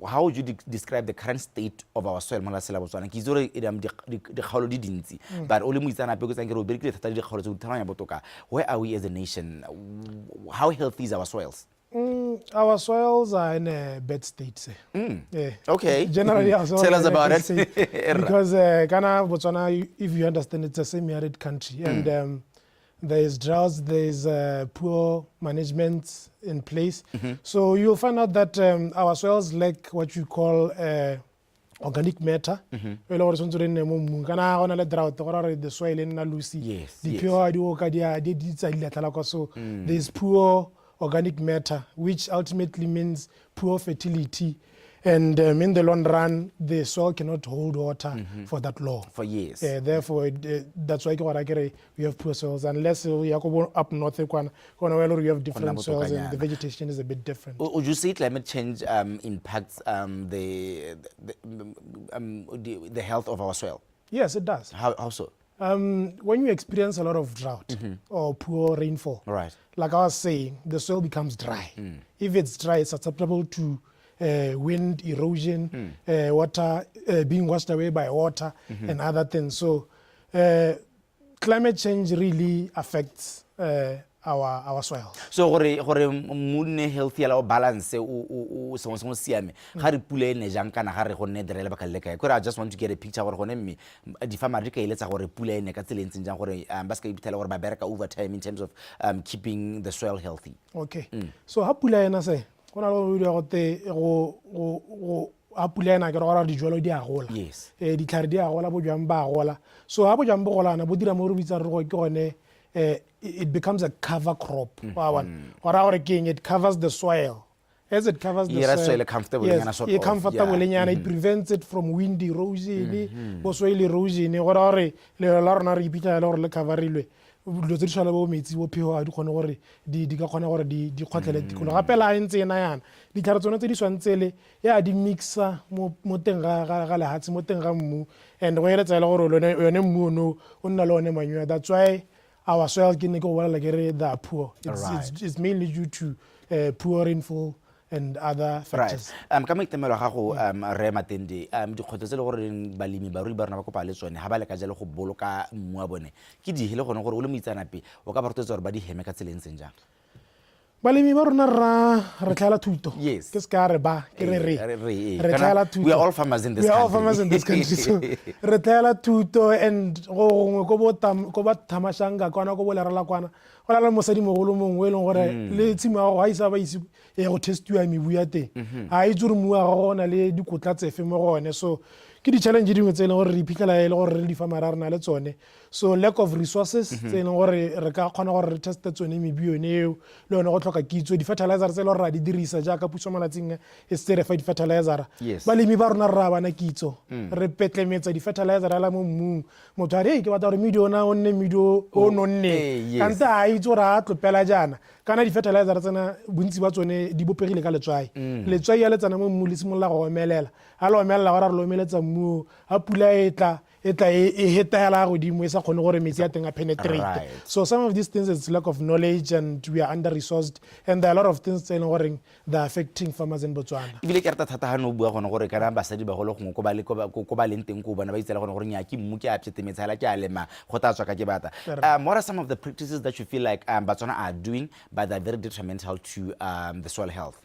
how would you describe the current state of our soil mo lefatsheng la Botswana? Ke itse gore e dikgaolo di dintsi, but o le moitseanape ke tsang ke re o berekile thata le dikgaolo tse o di tlhaloganya botoka. Where are we as a nation? How healthy is our soils? Our soils are in a bad state, sir. Yeah. Okay. Generally, our soils Tell are us in a about bad it. state. Because Ghana, Botswana, if you understand, it's a semi-arid country. And there is droughts, there is poor management in place. So you'll find out that our soils lack what you call organic matter. E le gore tshwanetse re nne mo mmung. Kana go na le drought, go raya gore the soil e nna loose. Diphego ga di oka, di a- di di tsa di latlhela kwa. So there's poor organic matter, which ultimately means poor fertility. And in the long run, the soil cannot hold water for that long. For years. Therefore, that's why ke gore akere we have poor soils. Unless we are go up north, kwana, kwana where you have different soils and the botokanyana. Vegetation is a bit different. Would you say climate change impacts the health of our soil? Yes, it does. How so? When you experience a lot of drought or poor rainfall, like I was saying, the soil becomes dry. If it's dry, it's susceptible to wind erosion, water being washed away by water, and other things. So climate change really affects our soil. So gore mmu nne healthy ala o balance o sengwe sengwe siame ga re pula e ne jang kana ga re go nne dry lebaka le le kae? Kore I just want to get a picture gore gone mme di-farmer di ka eletsa gore pula e ne ka tsela e ntseng jang gore ba se ka iphitlhela gore ba bereka overtime in terms of keeping the soil healthy. Okay. So ha pula ena se go na le go bidiwa gote go ha pula ena ke re gore dijalo di a gola. Ditlhare di a gola, bojang ba a gola. So ha bojang bo golana bo dira mo re bitsang re go ke gone it becomes a cover crop. Wa bona? Go raya gore ke eng? It covers the soil. As it covers the E dira soil, soil comfortable yes, nyana, sort e of, comfortable yeah. nyana, it prevents it from wind erosion, bo soil erosion. Go raya gore lefelo la rona re iphitlhela e le gore le coverilwe. Dilo tse di tshwana le bo metsi, bo phego ga di kgone gore di ka kgona gore di kgotlhele tikologo. Gape le ha e ntse e na yana, ditlhare tsone tse di swang tsele ya di mixa mo teng ga lehatshe, mo teng ga mmu, and go eletsa e le gore yone mmu ono o nna le one manure. That's why our soil, ke ne ke go bolela ke re they are poor. It's mainly due to poor rainfall and other factors. Ka maitemelo a gago, Rre Matende, dikgwetlho tse e le goreng balemi barui ba rona ba kopana le tsone ga ba leka jalo go boloka mmu wa bone ke dihe, le gone gore o le moitseanape o ka ba rotloetsa gore ba di heme ka tsela e ntseng jang? Balemi ba rona rra re tlhaela thuto. Yes. Ke se ka re ba, ke re re. Re, re, ee. Re Kana tlhaela thuto. We are all farmers in this We are all country. farmers in this country. So re tlhaela thuto and go gongwe ko bo tam ko ba Thamashanga kwana ko bo Lerala kwana go na le mosadi mogolo mongwe e leng gore le tshimo ya gago ga isa ba ise e go testiwa mebu ya teng. Ga itse gore mmu wa gago o na le dikotla tsefe mo go one. So ke di-challenge dingwe tse e leng gore re iphitlhela e le gore re le di-farmera re na le tsone. So lack of resources tse e leng gore re ka kgona gore re teste tsone mebu yone eo, le yone go tlhoka kitso, di-fertilizer tse e leng gore ra di dirisa jaaka puso malatsing a e setse re fa di-fertilizer. Balemi ba rona re ra bana kitso, re petlemetsa di-fertilizer hela mo mmung. Motho a re, "Ei, ke batla gore mmidi ona o nne mmidi o o nonneng." Kante a itse gore a tlopela jaana. Kana di-fertilizer tsena bontsi ba tsone di bopegile ka letswai. Letswai ya le tsena mo mmung le simolola go omelela. Ha le omelela go ra re le omeletsa mmu o. Ha pula e tla, e tla e e heta hela godimo e sa kgone gore metsi a teng a penetrate. So some of these things, it's lack of knowledge and we are under resourced, and there are a lot of things tse e leng goreng they are affecting farmers in Botswana. Ebile ke rata thata ha no bua gone gore kana basadi bagolo gongwe ko ba le ko ba ko ba leng teng ko bona ba itsela gone gore nya ke mmu ke a pshetemetse hela ke a lema go tla tswa ka ke bata. What are some of the practices that you feel like Batswana are doing but they're very detrimental to the soil health?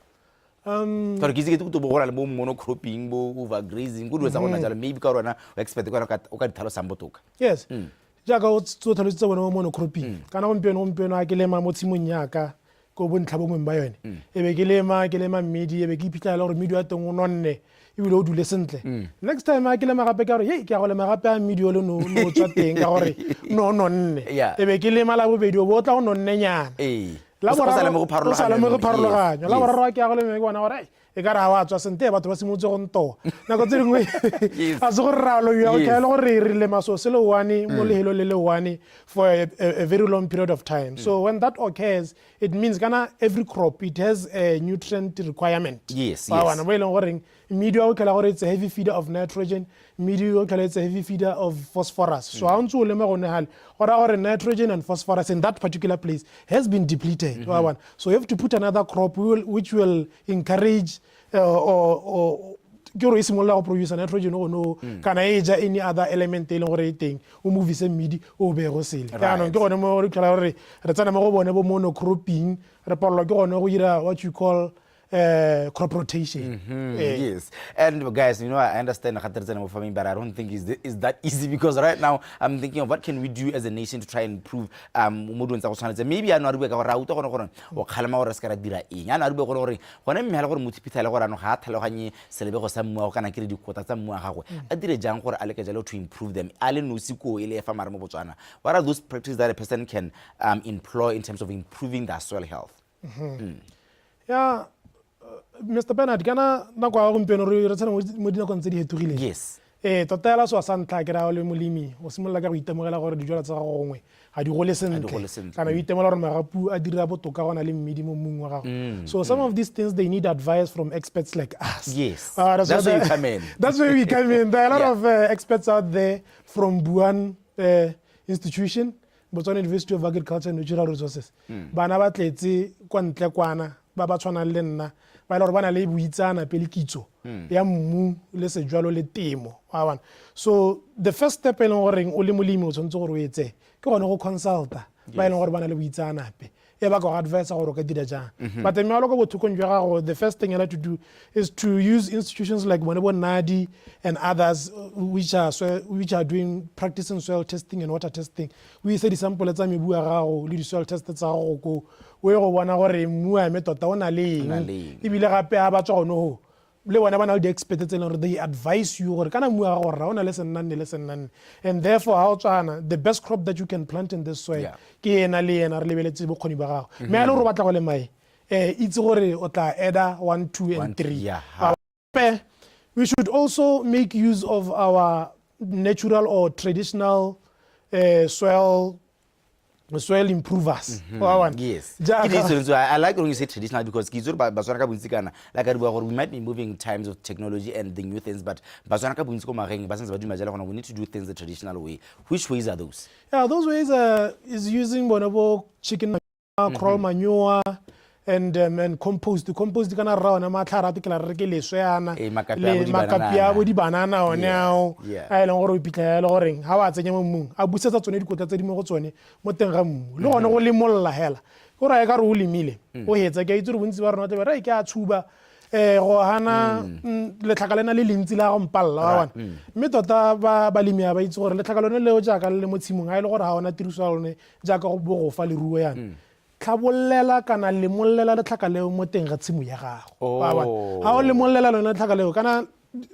Gore ke itse ke bo go na le bo monocropping, bo overgrazing, go dilo tsa gona jalo, maybe ka gore wena o expert ka wena o ka di tlhalosang botoka. Yes. Jaaka o tlhalositse bone mo monocropping. Kana gompieno gompieno a ke lema mo tshimong yaka ko bontlha bongweng ba yone. E be ke lema, ke lema mmidi, e be ke iphitlhela gore mmidi wa teng o nonne ebile o dule sentle. Next time a ke lema gape ka gore, hey, ke ya go lema gape a mmidi o le no no tswa teng ka gore no nonne. E be ke lema la bobedi o bo o tla o nonne nyana. La O sa boraro lemoge o sa lemoge pharologanyo. pharologanyo. La boraro ke ya go lema ke bona gore, e ka re ga wa tswa sentle, batho ba simolotse go ntoa. Nako tse dingwe ga se gore re a loiwa, o tlhaele gore re lema so se le one mo lehelong le le one for a very long period of time. So when that occurs, it means kana every crop it has a nutrient requirement. Wa bona, mo e leng goreng mmidi wa o tlhela gore it's a heavy feeder of nitrogen, mmidi o tlhela it's a heavy feeder of phosphorus. So ha o ntse o lema gone hale, go raya gore nitrogen and phosphorus in that particular place has been depleted. Wa bona. So you have to put another crop which will encourage or ke gore e simolola go produce nitrogen go no kana e ja any other element e leng gore e teng, o movise mmidi o beye go sele. Jaanong ke gone mo re tlhola gore re tsena mo go bone bo monocropping, re palelwa ke gone go dira what you call crop rotation. Yes. And guys, I understand farming, but I don't think it's that easy, because right now I'm thinking of what can we do as a nation to try and improve mo dilong tsa go tshwanetse. Maybe a no a re bua ka gore ra utlwa gone gore o kgalema gore re se ka ra dira eng. A no a re bua gore gore gone mme ha le gore motho iphitlhele gore ano ga a tlhaloganye selebego sa mmu wa gagwe kana ke re dikota tsa mmu wa gagwe. A dire jang gore a leke jalo to improve them? A le nosi ko e le fa mare mo Botswana. What are those practices that a person can employ in terms of improving their soil health? Yeah, Mr. Bernard, kana nako ya gompieno re tshela mo dinakong tse di hetogileng. Tota hela so sa ntlha ke ra le molemi, o simolola ka go itemogela gore dijalo tsa gago gongwe ga di gole sentle. Kana o itemogela gore magapu a dira botoka go na le mmidi mo mmung wa gago. So some of these things, they need advice from experts like us. That's where you come in. That's where we come in. There are a lot of experts out there from BUAN institution, Botswana University of Agriculture and Natural Resources. Bana ba tletse kwa ntle kwana ba ba tshwanang le nna, ba e le gore ba na le boitseanape le kitso ya mmu le sejwalo le temo. Wa bona. So the first step e leng goreng o le molemi o tshwanetse gore o e tseye ke gone go consulta ba e leng gore ba na le boitseanape, e ba ka go advisa gore o ka dira jang. But mme ko bothokong jwa gago, the first thing you like to do is to use institutions like bone bo NARDI and others which are doing practicing soil testing and water testing. O ise di-sample tsa mebu ya gago le di-soil test tsa gago ko o ye go bona gore mmu wa me tota o na le eng. Ebile gape ha ba tswa gone ho le bona ba na le di-expert tse e leng gore they advise you gore kana mmu wa gago rra o na le sennanne le sennanne, and therefore ha o tswana the best crop that you can plant in this soil ke ena le ena, re lebeletse bokgoni ba gago. Mme a le gore o batla go lema e, itse gore o tla adda 1, 2 and 3. We should also make use of our natural or traditional soil improvers. Wa bona? Yes. Ke di so I like when you say traditional, because ke itse gore Batswana ka bontsi kana like re bua gore we might be moving times of technology and the new things, but Batswana ka bontsi ko magaeng ba santse ba duma jalo gore we need to do things the traditional way. Which ways are those? Yeah, those ways is using bona bo chicken crawl manure, And compost, compost kana rra ona matlhare a ke la re ke leswe yana Ee, makapi a le bo makapi a di-banana. bo di-banana one ao, a e leng gore o iphitlhela e le goreng ga o a tsenya mo mmung, a busetsa tsone dikotla tse di mo go tsone mo teng ga mmu. Le gone go lemolola hela, ke gore a e ka re o lemile, o hetsa. Ke a itse gore bontsi ba rona tlabe re ke a tshuba go hana letlhaka lena le lentsi la go mpalla wa bona. Mme tota ba balemi a ba itse gore letlhaka lone leo jaaka le le mo tshimong, ga e le gore ga ona tiriso ya lone jaaka go bo go fa leruo yana, tlhabollela kana lemollela letlhaka leo mo teng ga tshimo ya gago, wa bona. Ga o lemollela lone letlhaka leo, kana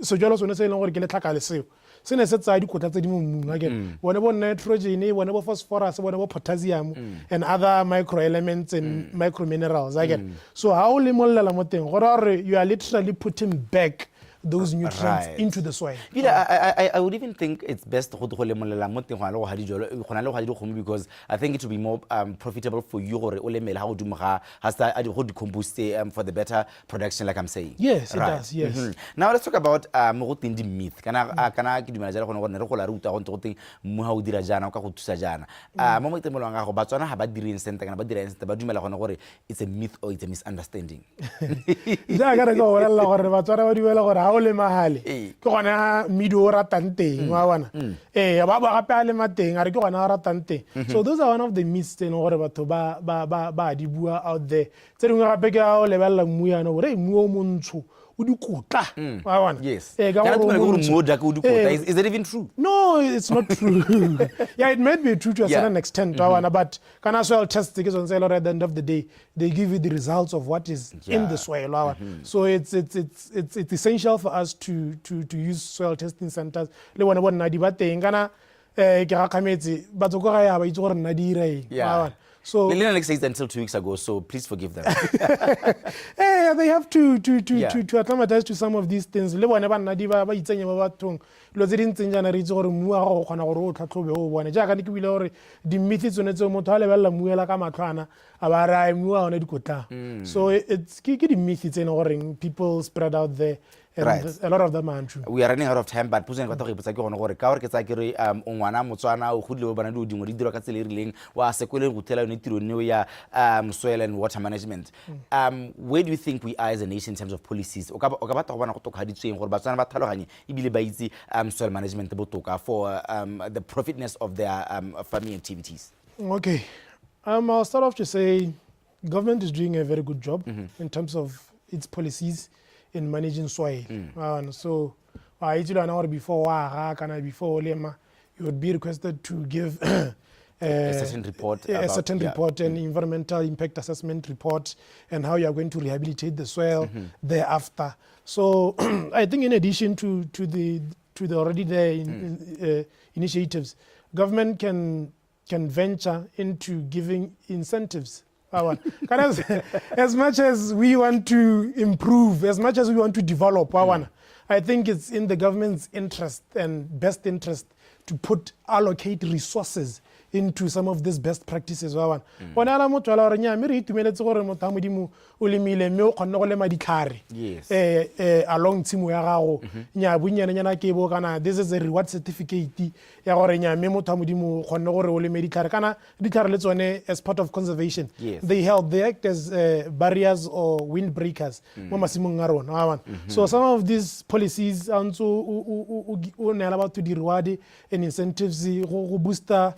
sejalo sone se e leng gore ke letlhaka le seo se ne se tsaya dikotla tse di mo mmung, akere bone bo nitrogen, bone bo phosphorus, bone bo potassium and other microelements and microminerals, akere. So ga o lemollela mo teng, go raya gore you are literally putting back those nutrients into the soil. Ebile I would even think it's best go lemolela mo teng go na le go ga dijalo, go na le go ga dikgomo, because I think it will be more profitable for you gore o lemele ga godimo ga sa a go decompost for the better production, like I'm saying. Yes, it does, yes. Now let's talk about mo go teng di-myth. Kana ke dumela jalo gone gore ne re gola re utlwa go ntse go teng mmu ga o dira jaana o ka go thusa jaana. Mo maitemogelong a gago, Batswana ga ba dire eng sentle kana ba dira eng sentle, ba dumela gone gore it's a myth or it's a misunderstanding? Jaaka re ka go bolelela gore Batswana ba dumela gore ga o lema gale, ke gona mmidi o ratang teng, wa bona. Ee, ba ba gape a lema teng, a re ke gona a ratang teng. So those are one of the myths tse e leng gore batho ba di bua out there. Tse dingwe gape ke a o lebelela mmu yana gore mmu o montsho o dikotla, wa bona. Ee, ka Kana gore o tumelo ke gore montsho. mmu o dark o dikotla. Is that even true? No, it's not true. Yeah, it might be true to a certain extent, wa bona, but kana soil test ke tsone tse e leng gore at the end of the day they give you the results of what is in the soil, wa bona. So it's essential for us to use soil testing centers. Le bone bo nna di ba teng, kana ke gakgametse batho ko gae ga ba itse gore nna di ira eng, wa bona. So Le nna ne ke sa itse until 2 weeks ago, so please forgive them. They have to acclimatize to some of these things. Le bone ba nna di ba itsenya mo bathong dilo tse di ntseng jaana. Re itse gore mmu wa gago o kgona gore o tlhatlhobe, o bone. Jaaka ne ke buile gore di-myth tsone tseo, motho a lebelela mmu ela ka matlho ana a ba re a mmu wa one dikotlang. So it's ke di-myth tse e leng goreng people spread out there and a lot of them are untrue. We are running out of time, but potso e ke batla go ipotsa ke gone gore ka gore ke tsaya ke re o ngwana Motswana, o godile o bona dilo dingwe di dirwa ka tsela e rileng, wa sekoleng go thela yone tiro neo ya soil and water management, where do you think we are as a nation in terms of policies? O ka batla go bona go tokafaditsweng gore Batswana ba tlhaloganye ebile ba itse soil management botoka for the profitness of their farming activities? Okay. I'll start off to say government is doing a very good job in terms of its policies in managing soil. So, I itse le wena gore before o aga kana before o lema, you would be requested to give a certain report a certain report, an environmental impact assessment report, and how you are going to rehabilitate the soil thereafter. So I think in addition to the already there initiatives, government can venture into giving incentives. Wa bona? Kana as much as we want to improve, as much as we want to develop, wa bona, I think it's in the government's interest and best interest to put allocate resources into some of these best practices, wa bona. Gone ala motho ala gore nya mme re itumeletse gore motho a Modimo o lemile mme o kgonne go lema ditlhare along tshimo ya gago, nya bonnyanenyana ke bo kana this is a reward certificate ya gore nya mme motho a Modimo o kgonne gore o leme ditlhare, kana ditlhare le tsone as part of conservation, they help, they act as barriers or wind breakers mo masimong a rona, wa bona. So some of these policies a ntse o neela batho di-reward and incentives go booster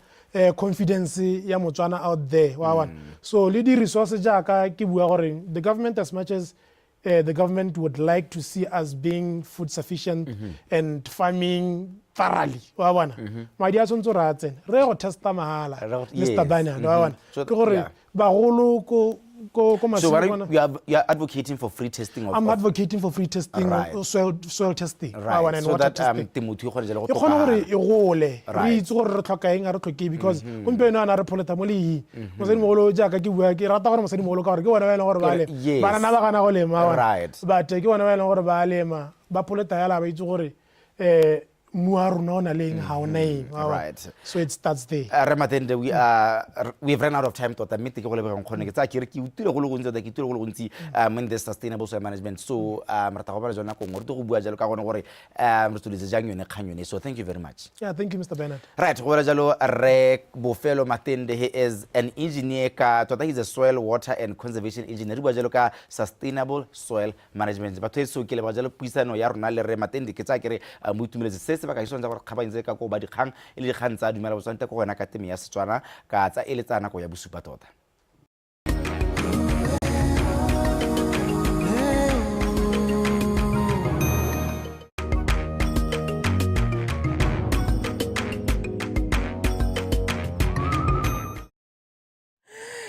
confidence ya Motswana out there, wa bona. So le di-resource, jaaka ke bua gore the government, as much as the government would like to see us being food sufficient and farming thoroughly, wa bona, madi a tshwanetse gore a tsene re ye go testa mahala, Mr. Banyane, wa bona. Ke gore bagolo ko So what masimong are ona- you are advocating for free testing of I'm advocating for free testing of soil testing, wa bona, and So water that testing. Temothuo e kgone jalo go E kgone gore tokafala. e gole, re itse gore re tlhoka eng, ga re tlhoke, because gompieno ana re pholeta mo leing mosadimogolo, jaaka ke bua, ke rata gore mosadimogolo, ka gore ke bone ba e leng gore ba lema. Banana ba gana go lema, wa bona. But ke bone ba e leng gore ba lema, ba pholeta yala, ba itse gore um Mmu wa rona o na le eng, ga o na eng, wa bona? So it starts there. Rre Matende, we've run out of time tota, mme te ke go lebogang kgone ke tsaya ke re ke utlwile go le gontsi tota, ke utlwile go le gontsi in this sustainable soil management. So re tla go bala jone nako nngwe re tlo go bua jalo ka gone gore re tsweletse jang yone kgang yone. So thank you very much. Yeah, thank you, Mr. Bernard. Right, go bala jalo Rre Bofelo Matende, he is an engineer ka tota, he's a soil, water and conservation engineer. Re bua jalo ka sustainable soil management. Batho eso ke leboga jalo puisano ya rona le Rre Matende, ke tsaya ke re mo itumeletse se sebaka ke sone sa gore kgabantse ka ko ba dikgang e le dikgang tsa Dumela Botswana ko go wena ka teme ya Setswana ka tsa e le tsa nako ya bosupa tota.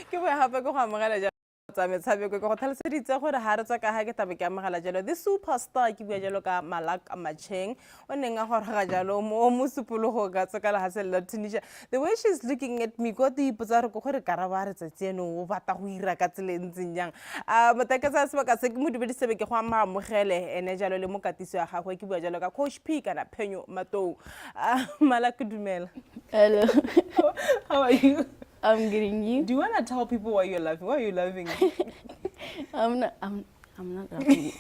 Ke boe gape ke go amogela jalo tsa metshameko, ke go tlhaloseditse gore ga re tswa ka ga ke tabe ke amogela jalo the superstar, ke bua jalo ka Malak Macheng o neng a goroga jalo mo mosupologong ka tswa ka legatsheng la Tunisia. The way she's looking at me, ko te ipotsa gore ko gore karabo a re tsatsi eno o batla go ira ka tsela e ntseng jang. A motaketsa sebaka se ke mo dumedisebe ke go ama amogele ene jalo le mokatiso ya gagwe, ke bua jalo ka Coach P kana Phenyo Matou. Malak, dumela. Hello. How are you? I'm getting you. Do you want to tell people why you're laughing? Why are you laughing? I'm not. I'm not laughing.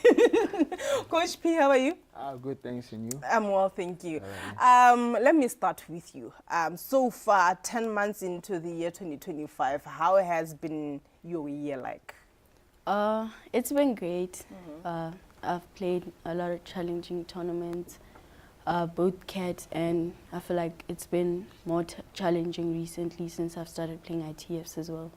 Coach P, how are you? Good, thanks, and you? I'm well, thank you. Let me start with you. So far, 10 months into the year 2025, how has been your year like? It's been great. I've played a lot of challenging tournaments, both CAT, and I feel like it's been more challenging recently since I've started playing ITFs as well.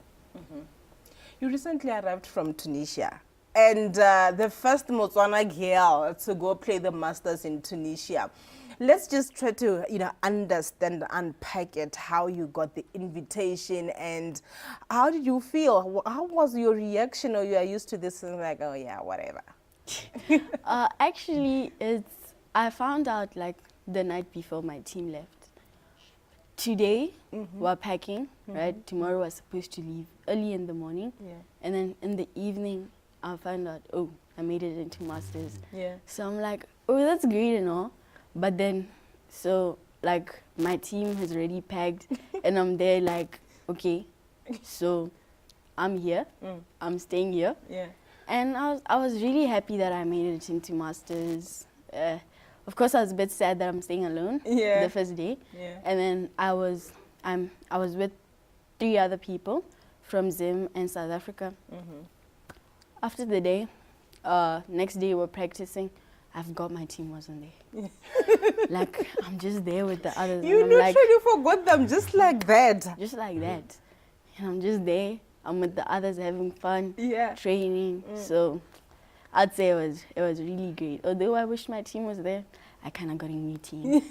You recently arrived from Tunisia, and the first Motswana girl to go play the Masters in Tunisia. Let's just try to understand, unpack it, how you got the invitation and how did you feel? How was your reaction, or you are used to this and like, oh yeah, whatever? Actually, I found out the night before my team left. Today, we're packing, right? Tomorrow we're supposed to leave early in the morning. And then in the evening, I found out, oh, I made it into Masters. So I'm like, oh, that's great and all. But then, my team has already packed and I'm there like, okay, so I'm here, I'm staying here. And I was really happy that I made it into Masters. Of course, I was a bit sad that I'm staying alone the first day. And then I was with 3 other people from Zim and South Africa. After the day, next day we're practicing. I forgot my team wasn't there. I'm just there with the others. You and I'm like, literally forgot them just like that. Just like that. And I'm just there. I'm with the others having fun, training. So I'd say it was really great. Although I wish my team was there, I kind of got a new team.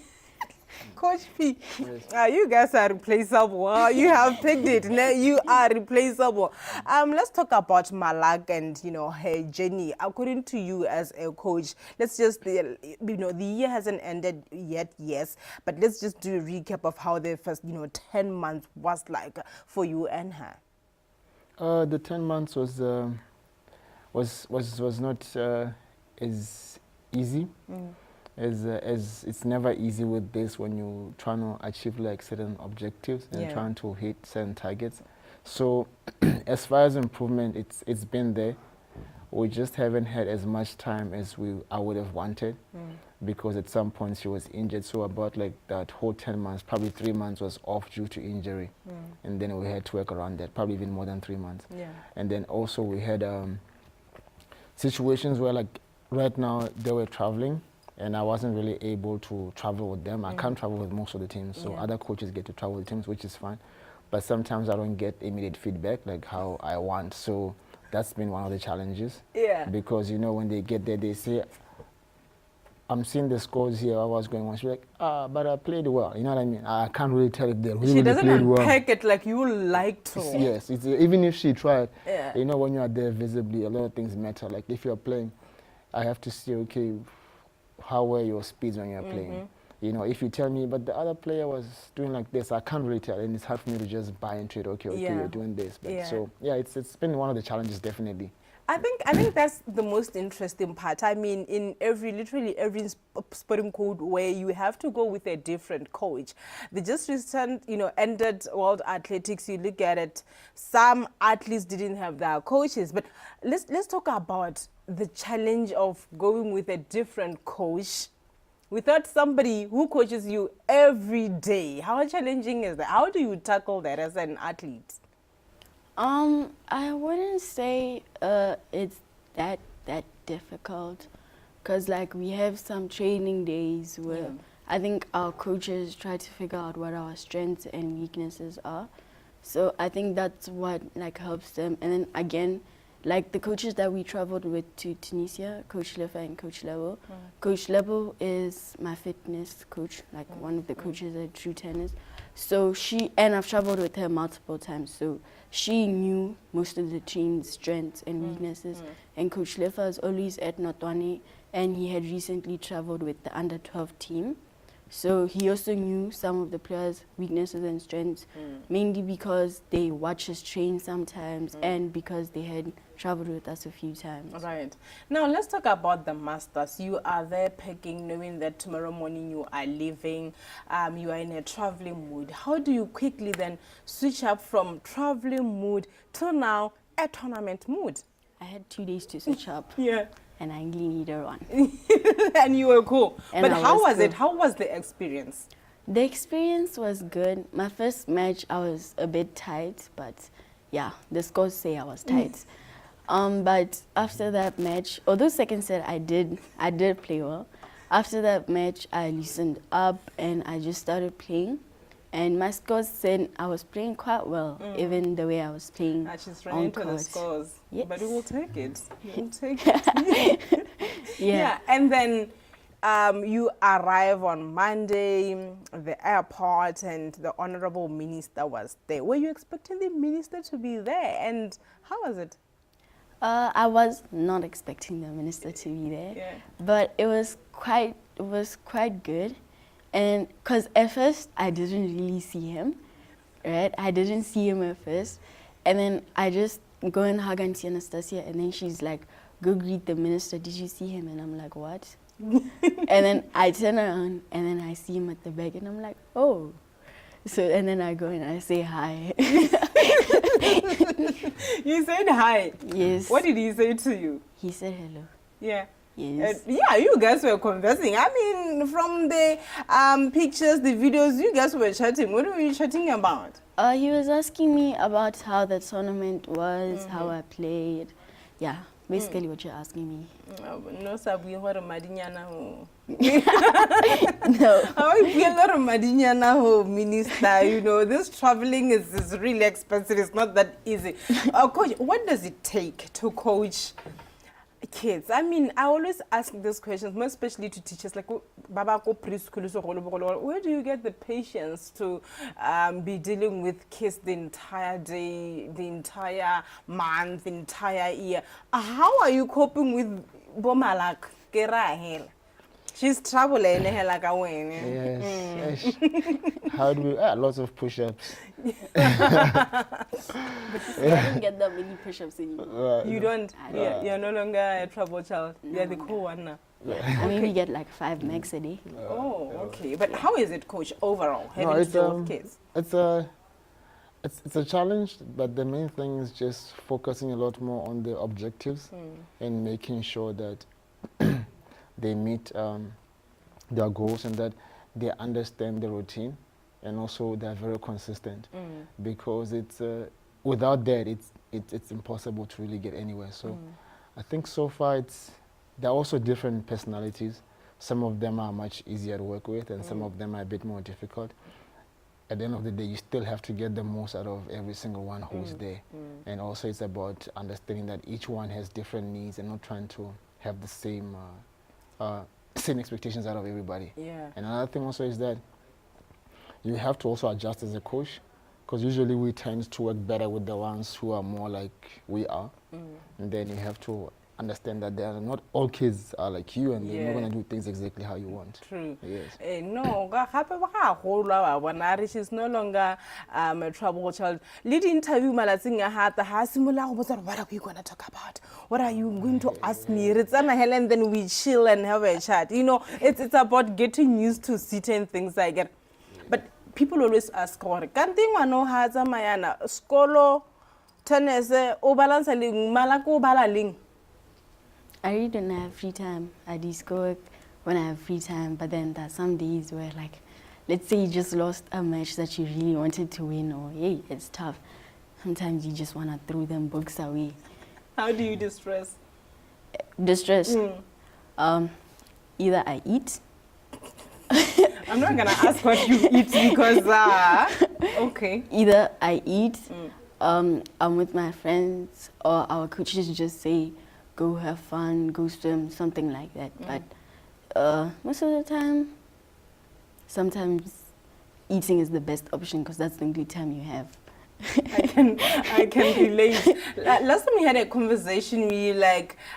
Coach P, Yes. You guys are replaceable. You have picked it. Now you are replaceable. Let's talk about Malak and her journey. According to you as a coach, the year hasn't ended yet, yes, but let's just do a recap of how the first 10 months was like for you and her. The 10 months was not as easy. As it's never easy with this when you're trying to achieve certain objectives and trying to hit certain targets. So as far as improvement, it's been there. We just haven't had as much time as I would have wanted, because at some point she was injured. So about that whole 10 months, probably 3 months was off due to injury. And then we had to work around that, probably even more than 3 months. And then also we had situations where right now they were traveling and I wasn't really able to travel with them. I can't travel with most of the teams, so other coaches get to travel with teams, which is fine. But sometimes I don't get immediate feedback like how I want. So that's been one of the challenges. Because when they get there, they say, I'm seeing the scores here, I was going on. She's like, but I played well. You know what I mean? I can't really tell if they really, She really doesn't played well. unpack it like you like to. Yes, even if she tried, when you are there visibly, a lot of things matter. Like if you're playing, I have to see, okay, how were your speeds when you're playing? If you tell me, but the other player was doing like this, I can't really tell, and it's hard for me to just buy into it. Okay, okay, you're doing this. It's been one of the challenges, definitely. I think that's the most interesting part. I mean, in every literally every sporting code where you have to go with a different coach. The just recent ended World Athletics. You look at it, some athletes didn't have their coaches. But let's talk about the challenge of going with a different coach without somebody who coaches you every day. How challenging is that? How do you tackle that as an athlete? I wouldn't say it's that difficult, 'cause like we have some training days where I think our coaches try to figure out what our strengths and weaknesses are. So I think that's what like helps them. And then again, like the coaches that we traveled with to Tunisia, Coach Lefa and Coach Lebo. Coach Lebo is my fitness coach, like one of the coaches at True Tennis. So she and I've traveled with her multiple times. So she knew most of the team's strengths and weaknesses. And Coach Lefa is always at Notwane, and he had recently traveled with the under 12 team. So he also knew some of the players' weaknesses and strengths, mainly because they watch us train sometimes and because they had traveled with us a few times. Right. Now let's talk about the Masters. You are there packing, knowing that tomorrow morning you are leaving. You are in a traveling mood. How do you quickly then switch up from traveling mood to now a tournament mood? I had 2 days to switch up. And I only needed one. And you were cool. And But I how was was it? cool. How was the experience? The experience was good. My first match, I was a bit tight, but yeah, the scores say I was tight. But after that match, although second set I did play well. After that match, I loosened up and I just started playing. And my scores said I was playing quite well, even the way I was playing Ah, she's on running to the court. scores. Yes. But we will take it. We will take it. Yeah. And then you arrive on Monday, the airport, and the honorable minister was there. Were you expecting the minister to be there? And how was it? I was not expecting the minister to be there, but it was quite good, and because at first I didn't really see him, right? I didn't see him at first, and then I just go and hug Auntie Anastasia, and then she's like, "Go greet the minister. Did you see him?" And I'm like, "What?" And then I turn around and then I see him at the back, and I'm like, "Oh." So and then I go and I say hi. You said hi. Yes. What did he say to you? He said hello. Yes. Yeah, you guys were conversing. I mean, from the pictures, the videos, you guys were chatting. What were you chatting about? He was asking me about how the tournament was, how I played. Yeah, basically what you're asking me. No sa bue gore madinyana ho. No. Ha o ipuela gore madinyana ho, minister, this traveling is really expensive. It's not that easy. Coach, what does it take to coach kids? I mean, I always ask these questions, more especially to teachers, like ba ba ko preschool, segolobogolo, where do you get the patience to be dealing with kids the entire day, the entire month, the entire year? How are you coping with Bomalak? Ke ra hela. She's trouble ene hela ka wena. Yes. Eish. How do we? Lots of push-ups. But you see, I don't get that many push-ups anymore. You don't? I Yeah, you're no longer a trouble child. You're the cool one now. I maybe get like five max a day. Oh, okay. But how is it, coach, overall, having No, to it's, deal with kids? It's a challenge, but the main thing is just focusing a lot more on the objectives and making sure that they meet their goals and that they understand the routine, and also they're very consistent. Because without that, it's impossible to really get anywhere. So I think so far they're also different personalities. Some of them are much easier to work with, and some of them are a bit more difficult. At the end of the day, you still have to get the most out of every single one who's there. And also it's about understanding that each one has different needs and not trying to have the same expectations out of everybody. And another thing also is that you have to also adjust as a coach, because usually we tend to work better with the ones who are more like we are. And then you have to understand that they are not all kids are like you, and they're not going to do things exactly how you want. True. Yes. No, gape ba ga gola wa bona re she's no longer a trouble child. Le di-interview malatsing a hata ha simolola go botsa gore, what are we going to talk about? What are you going to ask me? Re tsena hela and then we chill and have a chat. It's about getting used to certain things like that. But people always ask gore kante ngwana o ha tsamayana sekolo, tennis, o balance leng, malako o bala leng? I really don't have free time. I do schoolwork when I have free time, but then there are some days where, let's say you just lost a match that you really wanted to win, or hey, it's tough. Sometimes you just want to throw them books away. How do you distress? Distress? Either I eat. I'm not going to ask what you eat because okay. Either I eat, I'm with my friends, or our coaches just say, go have fun, go swim, something like that. But most of the time, sometimes eating is the best option because that's the only time you have. I can relate. Last time we had a conversation, we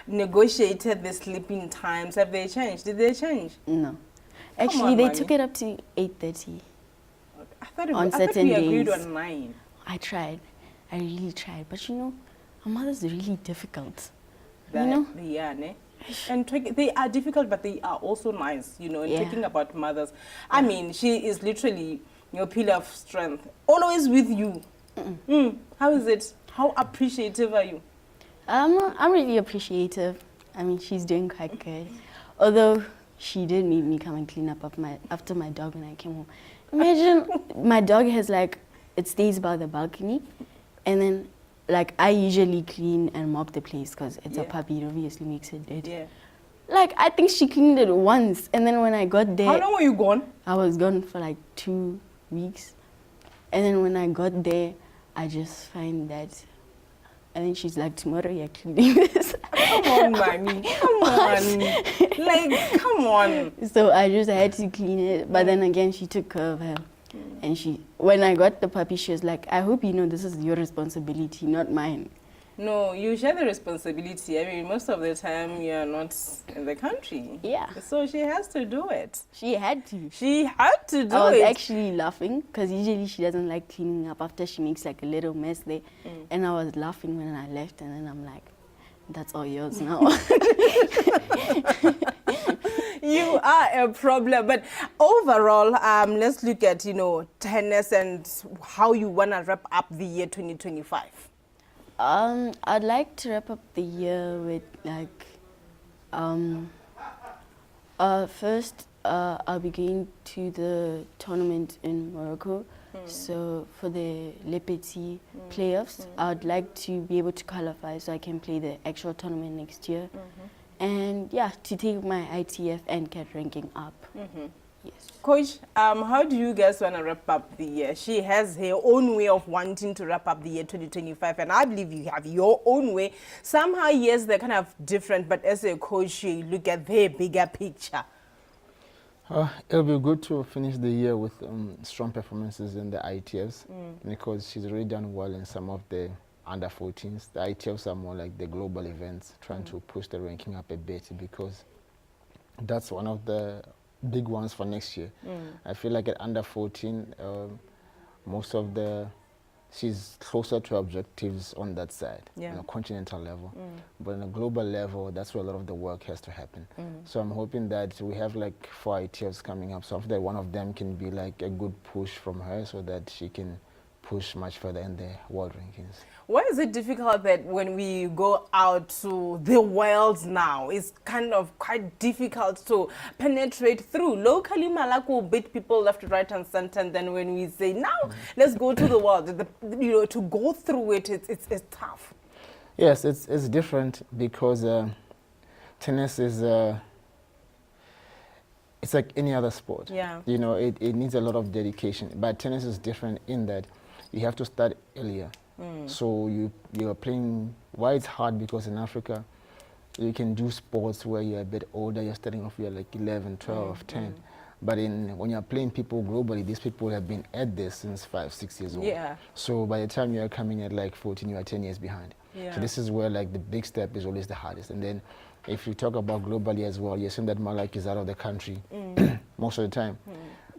negotiated the sleeping times. Have they changed? Did they change? No. Come Actually, on, they Mommy. took it up to 8:30. On I thought certain we agreed days. on 9. I tried. I really tried. But our mother's really difficult. That, you know? They are, ne? And they are difficult, but they are also nice, and talking about mothers. She is literally your pillar of strength. Always with you. How is it? How appreciative are you? I'm really appreciative. She's doing quite good. Although she did make me come and clean up after my dog when I came home. Imagine my dog has like, it stays by the balcony, and then I usually clean and mop the place because it's a puppy, it obviously makes it dirty. I think she cleaned it once, and then when I got there... How long were you gone? I was gone for like 2 weeks. And then when I got there, I just find that... And then she's like, tomorrow you're cleaning this. Come on, mommy. Come on. Come on. So I just had to clean it. But then again, she took care of her. And when I got the puppy, she was like, I hope you know this is your responsibility, not mine. No, you share the responsibility. Most of the time you are not in the country. So she has to do it. She had to. She had to do I was it. actually laughing because usually she doesn't like cleaning up after she makes a little mess there. And I was laughing when I left, and then I'm like, that's all yours now. You are a problem. But overall, let's look at tennis and how you want to wrap up the year 2025. I'd like to wrap up the year with, first, I'll be going to the tournament in Morocco. So for the Le Petit playoffs, I'd like to be able to qualify so I can play the actual tournament next year. To take my ITF and CAT ranking up. Yes. Coach, how do you guys want to wrap up the year? She has her own way of wanting to wrap up the year 2025, and I believe you have your own way. Somehow, yes, they're kind of different, but as a coach, you look at the bigger picture. It'll be good to finish the year with strong performances in the ITFs because she's already done well in some of the under fourteens. The ITFs are more like the global events, trying to push the ranking up a bit because that's one of the big ones for next year. I feel like at under 14, she's closer to objectives on that side, on a continental level. But on a global level, that's where a lot of the work has to happen. So I'm hoping that we have 4 ITFs coming up, so after that one of them can be a good push from her so that she can push much further in the world rankings. Why is it difficult that when we go out to the world now, it's kind of quite difficult to penetrate through? Locally, Malako beat people left, right, and center, and then when we say, now, let's go to the world, to go through it, it's tough. Yes, it's different because tennis is... it's like any other sport. It needs a lot of dedication. But tennis is different in that you have to start earlier. So you're playing, why it's hard, because in Africa, you can do sports where you're a bit older, you're starting off, you're like 11, 12, 10. But when you're playing people globally, these people have been at this since 5, 6 years old. So by the time you are coming at like 14, you are 10 years behind. So this is where like the big step is always the hardest. And then if you talk about globally as well, you're seeing that Malak is out of the country most of the time.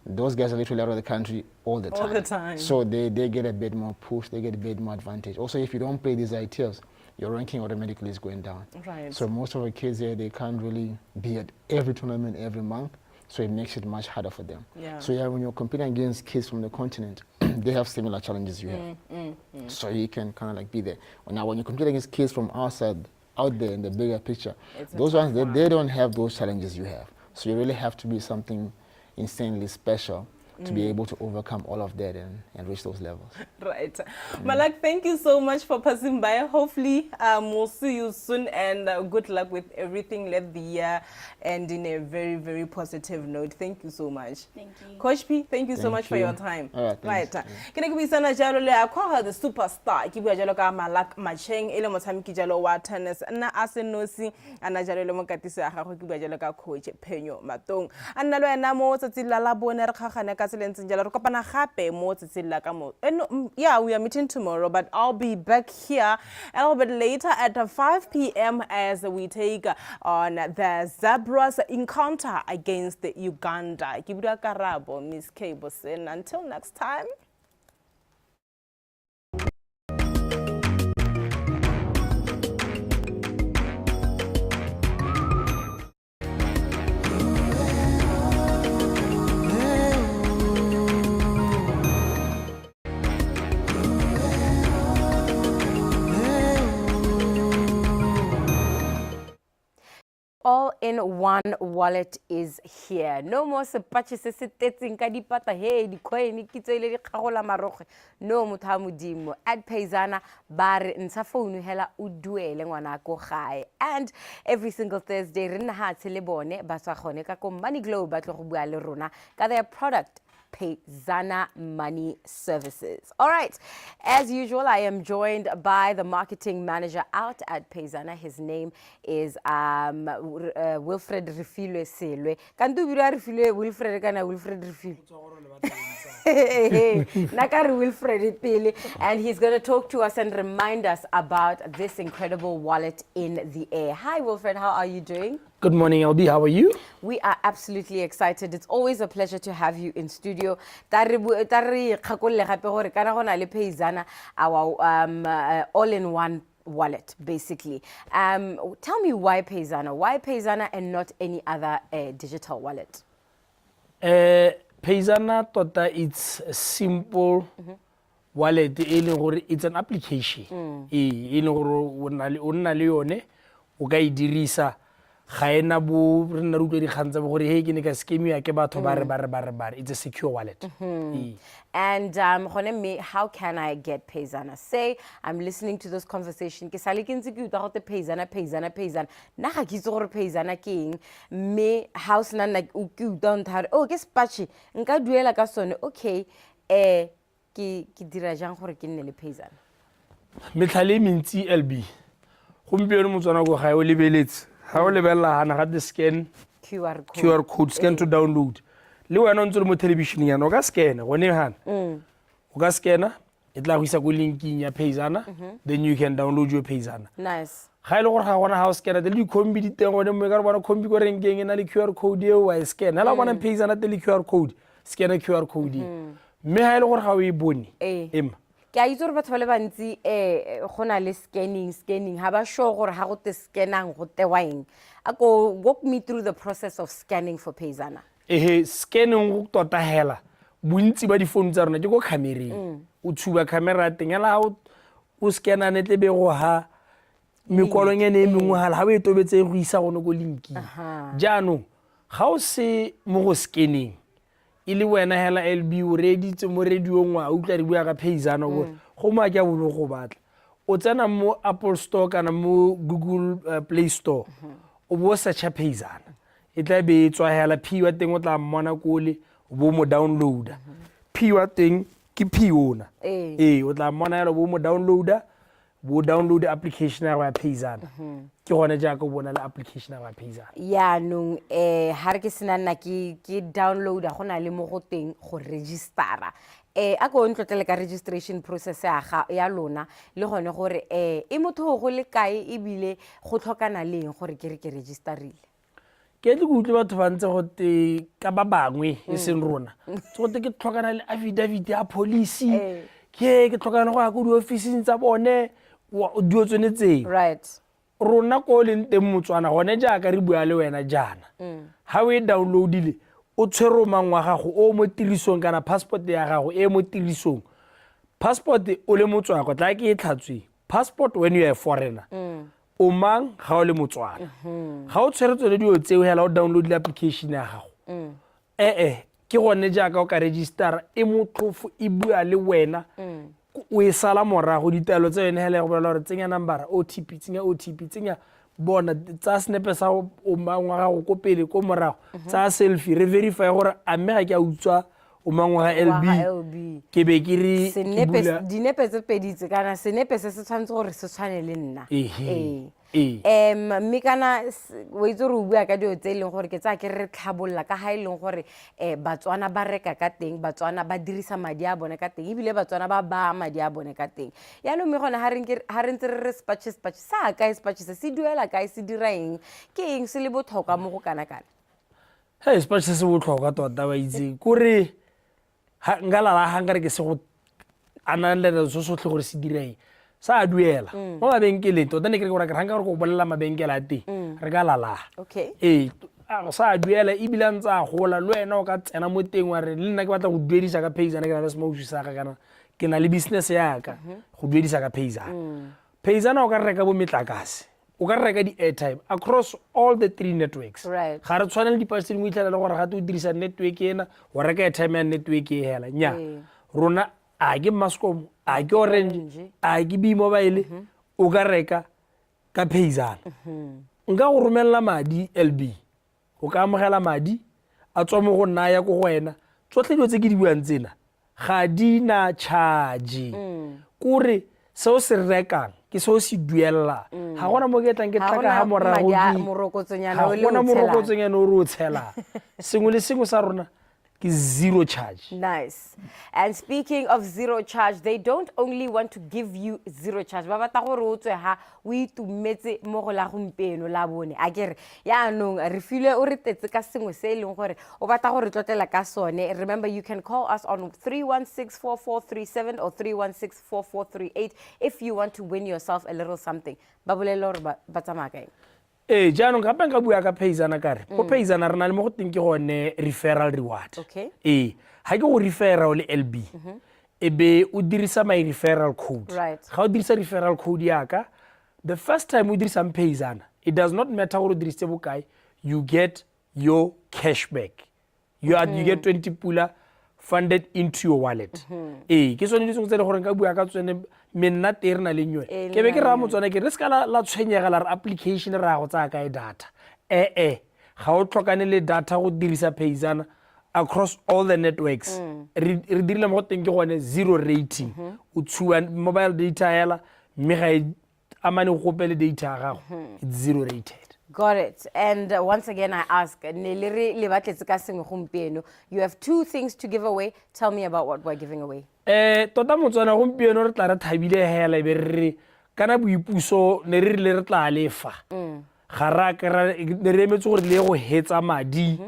Those guys are literally out of the country all the All time. the time. So they get a bit more push, they get a bit more advantage. Also, if you don't play these ITFs, your ranking automatically is going down. So most of our kids here, they can't really be at every tournament every month. So it makes it much harder for them. So when you're competing against kids from the continent, they have similar challenges you have. So you can kind of like be there. Now, when you compete against kids from outside, out there in the bigger picture, It's a those tough ones, they don't have those challenges you have. So you really have to be something insanely special to be able to overcome all of that and reach those levels. Right. Malak, thank you so much for passing by. Hopefully, we'll see you soon, and good luck with everything. Let the year end in a very, very positive note. Thank you so much. Thank you. Coach P, thank you so Thank much for you. your time. All right, thanks. Right. Ke ne ke buisana jalo le Akwaga the superstar, ke bua jalo ka Malak Macheng e le motshameki jalo wa tennis, nna a se nosi, a nna jalo le mokatisi ya gagwe, ke bua jalo ka coach Phenyo Matong. A nna le wena mo tsatsing la Labone, re kgaogane ka tsela e ntseng jalo, re kopana gape mo tsatsing la ka mo. No, yeah, we are meeting tomorrow, but I'll be back here a little bit later at 5 p.m. as we take on the Zebras encounter against Uganda. Ke bua Karabo, Miss K Bosen. Until next time. All in one wallet is here. No more sepatšhe se se tetseng ka dipata, he di-coin kitso ile di kgagola marokgwe. No, motho wa Modimo. At Payzana ba re ntsha founu hela o duele ngwana ko gae. And every single Thursday re nna hatshe le bone ba tswa gone ka ko Money Globe, ba tlo go bua le rona ka their product Payzana Money Services. All right. As usual, I am joined by the marketing manager out at Payzana. His name is Wilfred Refilwe Selwe. Kantu bira Refilwe Wilfred kana Wilfred Refilwe. Nakari Wilfred Pele, and he's going to talk to us and remind us about this incredible wallet in the air. Hi, Wilfred. How are you doing? Good morning, LB. How are you? We are absolutely excited. It's always a pleasure to have you in studio. Ta re kgakolle gape gore kana go na le Payzana, our all-in-one wallet, basically. Tell me why Payzana? Why Payzana and not any other digital wallet? Payzana tota it's a simple wallet e leng gore it's an application. Ee, e leng gore o nna le yone, o ka e dirisa, ga ena bo re nna re utlwa dikgang tsa bo gore hey, ke ne ka scamiwa ke batho ba re ba re ba re ba re. It's a secure wallet. Ee. And gone mme, how can I get Payzana? Say I'm listening to this conversation. Ke sale ke ntse ke utlwa gote Payzana, Payzana, Payzana. Nna ga ke itse gore Payzana ke eng. Mme ha o sena nna ke utlwa o ntha re, oh, ke sepatšhe, nka duela ka sone. Okay, ke dira jang gore ke nne le Payzana? Metlhale e mentsi, LB. Gompieno Motswana ko gae o lebeletse ga o lebelela gana ga te scan QR code. QR code, scan to download. Le wena o ntse o le mo thelebišeneng yana, o ka scanna gone gana, o ka scanna, e tla go isa ko linking ya Payzana, then you can download your Payzana. Nice. Ga e le gore ga gona ga o scanna te le dikhombi di teng gone mo, e ka re bona khombi ko renkeng e na le QR code eo, wa e scanna hela o bona Payzana te le QR code, scanna QR code e. Mme ga e le gore ga o e bone, ema. Ke a itse gore batho ba le bantsi go na le scanning, scanning, ga ba sure gore ga go te scannang go tewa eng. A ko walk me through the process of scanning for Payzana. Ehe, scanning go tota hela bontsi ba difounu tsa rona ke ko camereng, o tshuba camera ya teng hela ha o scanna ne tlebe go ha mekwalonyane e mengwe gala ga o e tobetse e go isa gone ko linking. Jaanong ga o se mo go scanning e le wena hela, LB, o reeditse mo radiong, wa utlwa re bua ka Payzana, gore go mo a ke a bolo go batla, o tsena mo Apple Store kana mo Google Play Store, o bo o searcha Payzana, e tla be e tswa hela. P wa teng o tla mmona kole, o bo o mo downloada. P wa teng ke P ona. Ee, o tla mmona hela, o bo o mo downloada. Bo download application ya go ya Paysana. Ke gone jaaka o bona le application ya go ya Paysana. Yaanong um ga re ke sena nna ke downloada, go na le mo go teng go registera. A ko ntlotlele ka registration process ya lona, le gone gore e motho go le kae, ebile go tlhokana le eng gore ke re ke registerile? Ke tle ke utlwe batho ba ntse gote ka ba bangwe, e seng rona, tse gote ke tlhokana le affidavit ya police, ke tlhokana le go ya ko diofising tsa bone, dilo tsone tseo. Rona ko o leng teng Motswana, gone jaaka re bua le wena jaana, ga o e downloadile, o tshwere omang wa gago o mo tirisong kana passport ya gago e mo tirisong. Passport o le motswako, tla ke e tlhatsweng passport when you are a foreigner. O mang ga o le Motswana, ga o tshwere tsone dilo tseo hela, o downloadile application ya gago, ee, ke gone jaaka o ka registera. E motlhofo, e bua le wena, o e sala morago ditaelo tsa yone hela, ya go bolela gore tsenya numbera OTP, tsenya OTP, tsenya bona, tsaya senepe sa o mang wa gago ko pele, ko morago, tsaya selfie, re verify gore a mme ga ke a utswa o mang wa ga Wa LB. Ga LB. Ke be ke re ke senepe bula dinepe tse pedi tse, kana senepe se se tshwanetse gore se tshwane le nna. Ehe. Ee. Ee. Mme kana o itse gore o bua ka dilo tse e leng gore ke tsaya ke re tlhabolola ka ga e leng gore Batswana ba reka ka teng, Batswana ba dirisa madi a bone ka teng, ebile Batswana ba baya madi a bone ka teng. Yaanong mme gone ga re ntse re re sepatšhe, sepatšhe sa kae, sepatšhe se se duela kae, se dira eng, ke eng se le botlhokwa mo go kana-kana? Hey, sepatšhe se se botlhokwa tota, wa itse kore nka lala ga nkare ke se go analela so sotlhe gore se dira eng, sa a duela mo mabenkeleng. Tota ne ke re gore ga nka gore ko bolelela mabenkele a teng, re ka lala. Ee, sa a duela, ebile a ntse a gola. Le wena o ka tsena mo teng wa re, le nna ke batla go duedisa ka Paysana, ke na le semausu sa ka, kana ke na le business yaka, go duedisa ka Paysana. Paysana o ka reka bo metlakase, o ka reka di-airtime across all the three networks. Ga re tshwane le dipase tse dingwe, itlhela le gore gate o dirisa network ena, o reka airtime ya network e hela nya. Rona a ke Mascom, a ke Orange, a ke B Mobile, o ka reka ka Paysana. Nka go romelela madi LB, o ka amogela madi a tswa mo go nna ya ko go wena. Tsotlhe dilo tse ke di buang tsena ga di na charge, kore se o se rekang ke se o se duelelang. Ga gona mo ke tlang ke Ga tla ka gona ga morago madi a morokotsonyana ga o le gona o tshelang. Morokotsonyana o re o tshelang. Sengwe le sengwe sa rona ke zero charge. Nice. And speaking of zero charge, they don't only want to give you zero charge. Ba batla gore o tswe ha o itumetse mo go la gompieno la bone. A ke re, yaanong re filwe o re tetse ka sengwe se e leng gore o batla gore tlotlela ka sone. Remember, you can call us on 3164437 or 3164438 if you want to win yourself a little something. Ba bolelle gore ba tsamaya kae. Ee, jaanong gape nka bua ka Paysana ka re ko Paysana re na le mo go teng ke gone referral reward. Ee, ga ke go refera o le LB, e be o dirisa my referral code. Ga o dirisa referral code yaka the first time o dirisang Paysana, it does not matter gore o dirisitse bokae, you get your cashback, you get 20 pula funded into your wallet. Ee, ke tsone dilo tse e le gore nka bua ka tsone menna tee re na leng yone. Ee, Ke be ke le raya na le Motswana ke re se ka la tshwenyega la re application re ya go tsaya kae data. Ee, ga o tlhokane le data go dirisa Paysana across all the networks. Re dirile mo go teng ke gone zero rating. O tshuba mobile data hela, mme ga e amane gope le data ya gago. It's zero rated. Got it. And once again, I ask, ne le re le batletse ka sengwe gompieno. You have two things to give away. Tell me about what we're giving away. Tota Motswana, gompieno re tla re thabile hela, e be re re kana boipuso ne re rile re tla lefa. Ga ra ka ne re emetse gore le ye go hetsa madi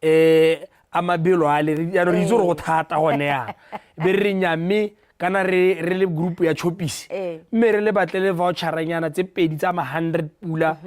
a mabelo a le jaanong re itse gore go thata gone yana. Be re re nya, mme kana re le group ya Choppies, mme re le batle le voucheranyana tse pedi tsa ma 100 pula.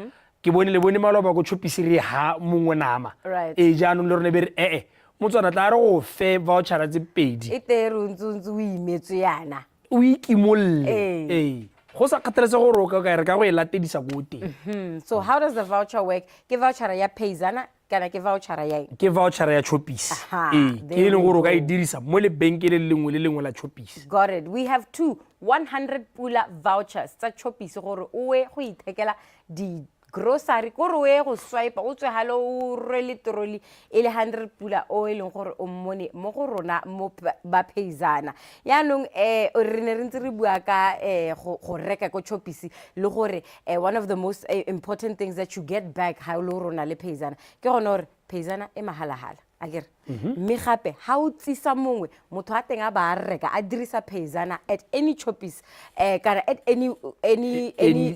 Ke bone le bone maloba ko Choppies re ha mongwe nama. Ee, jaanong le rone be re ee, Motswana tla re go fe vouchera tse pedi. E tere o ntse o imetswe yana. O ikimolle. Ee, go sa kgathaletse gore o ka re ka go e latedisa ko teng. So how does the voucher work? Ke vouchera ya Paysana kana ke vouchera ya eng? Ke vouchera ya Choppies. Ee, ke There e leng we gore o ka e go. dirisa mo lebenkeleng lengwe le lengwe la Choppies. Got it. We have two 100 pula vouchers tsa Choppies gore o ye go ithekela di Grocery ko re o ye go swipe o tswe gale o rwele troli e le 100 pula o e leng gore o mmone mo go rona mo ba Paysana. Yaanong re ne re ntse re bua ka go reka ko Choppies le gore one of the most important things that you get back ha o le rona le Paysana ke gone gore Paysana e mahala-hala, akere? Mme gape ha o tsisa mongwe motho a teng a ba a reka a dirisa Paysana at any Choppies kana at any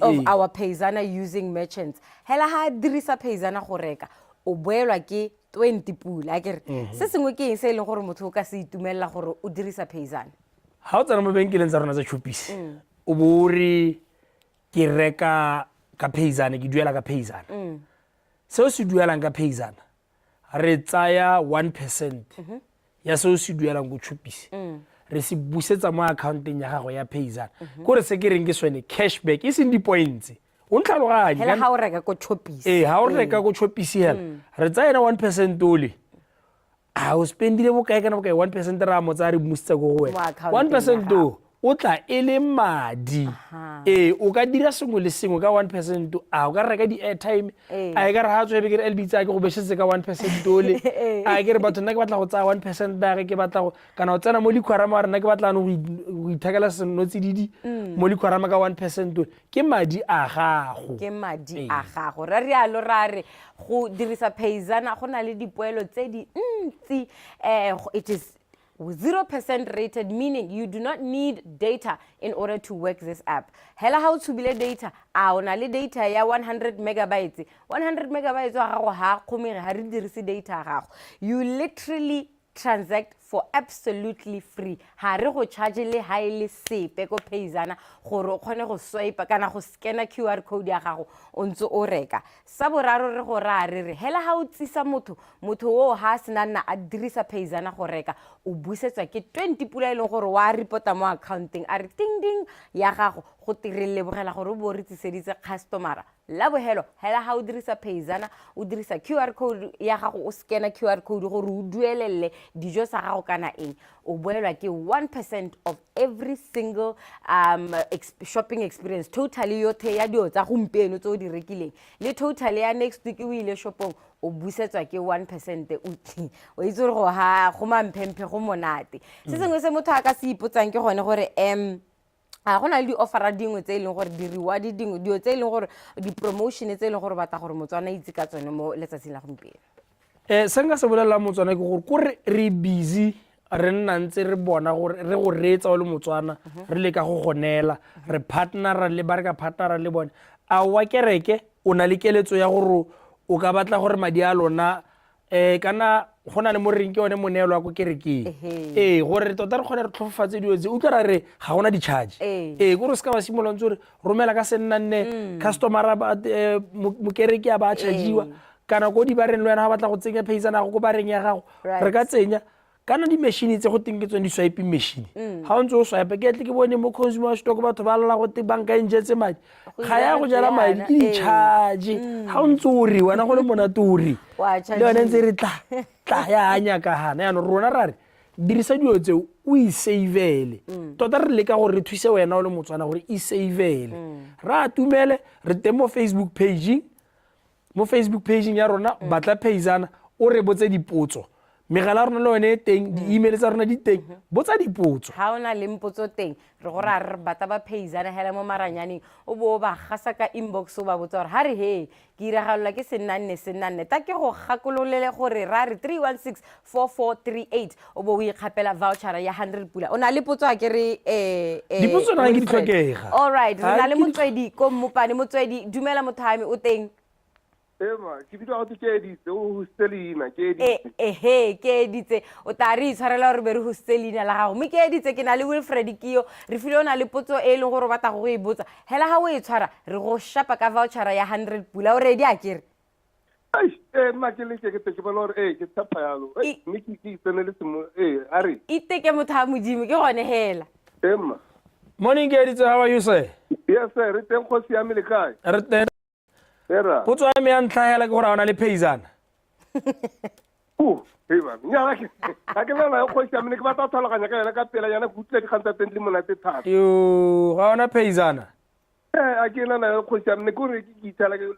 of our Paysana using merchants, hela ha a dirisa Paysana go reka o boelwa ke 20 pula, akere? Se sengwe ke eng se e leng gore motho o ka se itumelela gore o dirisa Paysana? Ha o tsena mo benkeleng tsa rona tsa Choppies, o bo o re ke reka ka Paysana, ke duela ka Paysana, se o se duelang ka Paysana re tsaya 1% ya se o se duelang ko Choppies, re se busetsa mo accounteng ya gago ya Paysana. Kore se ke reng ke sone cashback, e seng di-points, o ntlhaloganye? Hela ha o reka ko Choppies. Ee, ha o reka ko Choppies hela, re tsaya ena 1% ole, a o spendile bokae kana bokae, 1% re a mo tsaya re mmusetsa ko go Mo wena. accounteng 1% ya o o tla e le madi. Ee, o ka dira sengwe le sengwe ka 1%. A o ka reka di-airtime, a e ka re ga tswebe ke re LB tsaya ke go besetse ka 1% ole, a ke re batho nna ke batla go tsaya 1% age ke batla go kana o tsena mo Liquorama wa rena ke batla no go ithekela senotsididi mo Liquorama ka 1% ole, ke madi a gago. Ke madi a gago. Ra rialo ra re go dirisa Paysana go na le dipoelo tse dintsi. It is 0% rated, meaning you do not need data in order to work this app. Hela ha o tshubile data, a o na le data ya 100 megabytes, 100 megabytes wa gago ha kgomege, ha re dirise data ya gago. You literally transact for absolutely free. Ha re go charge le ha e le sepe ko Paysana gore o kgone go swipe kana go scanner QR code ya gago o ntse o reka. Sa boraro re go raya re re hela ha o tsisa motho, motho o ha a sena nna a dirisa Paysana go reka, o busetswa ke 20 pula e leng gore wa reporta mo accounteng a re ting ding ya gago go te re lebogela gore o bo re tsiseditse customera. La bohelo hela ha o dirisa Paysana o dirisa QR code ya gago, o scanner QR code gore o duelele dijo tsa gago kana eng, o boelwa ke 1% of every single shopping experience. Totally yothe ya dilo tsa gompieno tse o di rekileng le total ya next week o ile shopong, o busetswa ke 1%. O itse gore go ha go mamphemphe go monate. Se sengwe se motho a ka se ipotsang ke gone gore a go na le di-offera dingwe tse e leng gore di-reward dingwe, dilo tse e leng gore di-promotion tse e leng gore batla gore Motswana itse ka tsone mo letsatsing la gompieno? Se nka se bolelelang Motswana ke gore kore re busy, re nna ntse re bona gore re go reetsa o le Motswana, re leka go go neela, re partnera le ba re ka partnera le bone. A wa kereke o na le keletso ya gore o ka batla gore madi a lona kana go na le mo reng ke yone moneelo wa ko kerekeng, ee, gore tota re kgone re tlhofofatse dilo tse, utlwa ra re ga gona di-charge. Ee, kore o se ka wa simolola ntse gore romela ka sennanne customera mokereki a ba a chargiwa, kana ko dibareng le wena ga batla go tsenya Paysana gago ko bareng ya gago, re ka tsenya kana di-machine tse go teng ke tsone di-swiping machine. Ga o ntse o swipe, ke tle ke bone mo consumer stock batho ba lla gote banka e njetse madi, ga ya go jala madi, ke di-charge. Ga o ntse o re wena go le monate o re le yone ntse re tla tla ya anya ka gana. Yaanong rona ra re dirisa dilo tseo o isavele. Tota re leka gore re thuse wena o le Motswana gore isavele. Re atumele, re teng mo Facebook pageng, mo Facebook pageng ya rona, batla Paysana o re botse dipotso. Megala ya rona le yone e teng, di-email tsa rona di teng, botsa dipotso. Ha o na le mpotso teng, re go raya re batla ba Paysana hela mo maranyaneng, o bo o ba gasa ka inbox, o ba botsa gore ha re he ke iragalelwa ke sennanne sennanne, ta ke go gakololele gore ra re 3164438, o bo o ikgapela vouchera ya 100 pula. O na le potso a ke re Dipotso na ke di Wilfred? tlhokega. All right, re Ha, na le ke di Motswedi ko Mmopane. Motswedi, dumela motho wa me, o teng? Ema, ke bitsa go ke editse, o hositse leina, ke editse. Ehe, ke editse. O tla re itshwarela gore be re hositse leina la gago. Mme ke editse, ke na le Wilfred Kio. Re file o na le potso e e leng gore o batla go e botsa. Hela ga o e tshwara, re go shapa ka vouchera ya 100 pula. O ready a kere? Ai, nna ke leke ke te ke bona gore ke tshepa yalo. Mme ke itsenele semo, a re. Iteke motho wa Modimo, ke gone hela. Ema. Morning, ke editse, how are you, sir? Yes, sir, re teng kgosi ya me le kae? Re teng. Era. Potso ya me ya ntlha hela ke gore a o na le Paysana? Eba, nya ga ke bela ya kgosi ya me, ne ke batla go tlhaloganya ka yona ka pela yana, ke utlwile dikgang tsa teng di le monate thata. Yo, ga ona Paysana? A ke na nayo kgosi ya mme ke gore ke itshala ke.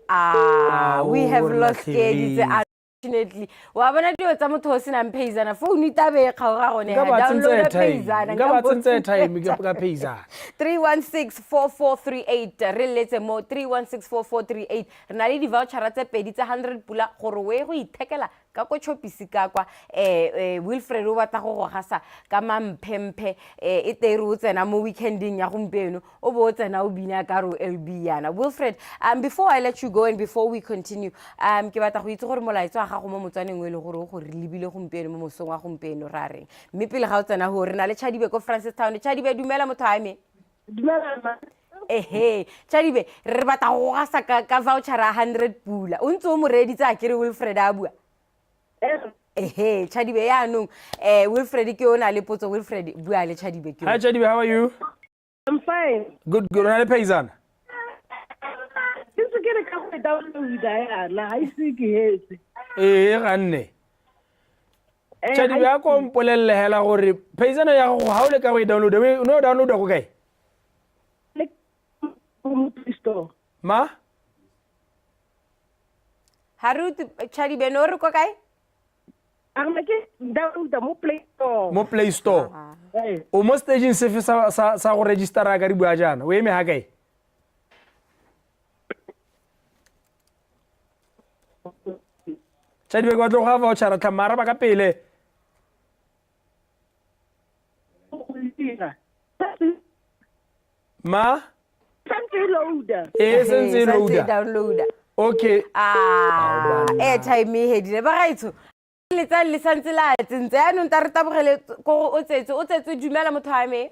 Ah, we have o re lost Keditse latlhegile. unfortunately. Wa bona dilo tsa motho o senang Paysana, phone tabe e kgaoga gone. Nka ba tsentse Download airtime. Paysana. Nka ba tsentse airtime ka Paysana. 3164438, re letse mo 3164438. Re na le di-vouchera tse pedi tsa 100 pula gore o ye go ithekela ka ko Chopisi ka kwa. Wilfred o batla go go gasa ka mamphemphe, e tere o tsena mo weekending ya gompieno o bo o tsena o bina ka ro LB yana. Wilfred, before I let you go and before we continue, ke batla go itse gore molaetsa wa gago mo motswaneng o e le gore o go re lebile gompieno mo mosong wa gompieno ra reng. Mme pele ga o tsena ho, re na le Chadibe ko Francistown. Chadibe, dumela motho wa me. Dumela mma. Ehe, Chadibe, re batla go gasa ka voucher ya 100 pula. O ntse o mo reeditse a kere Wilfred a bua? Ehe, Chadibe yaanong, Wilfred ke o na le potso. Wilfred, bua le Chadibe ke. Hi Chadibe, how are you? I'm fine. Good, good. O na le Paysana? Ke se ke re ka go e downloada yana, ga ise ke hetse. Ee, ga nne. Chadibe, a ko mpolelele hela gore Paysana ya gago ga o le ka go e downloada, o ne o downloada go kae? Mo Play Store. Ma? Ha re utlwe, Chadibe, no re ko kae? A re ke downloada mo Play Store. Mo Play Store. O mo stageng sefe sa go registera ka di bua jaana? O eme ha kae? Chadibe, ke batla go ga voucher tlha mara ba ka pele. Ma? Santse e loader. E santse e loader. Downloader. Okay. Ah, airtime e hedile ba gaetsho. Le tsa le santse la tsentse yaanong ta re tabogele ko o tsetse, o tsetse. Dumela motho wa me.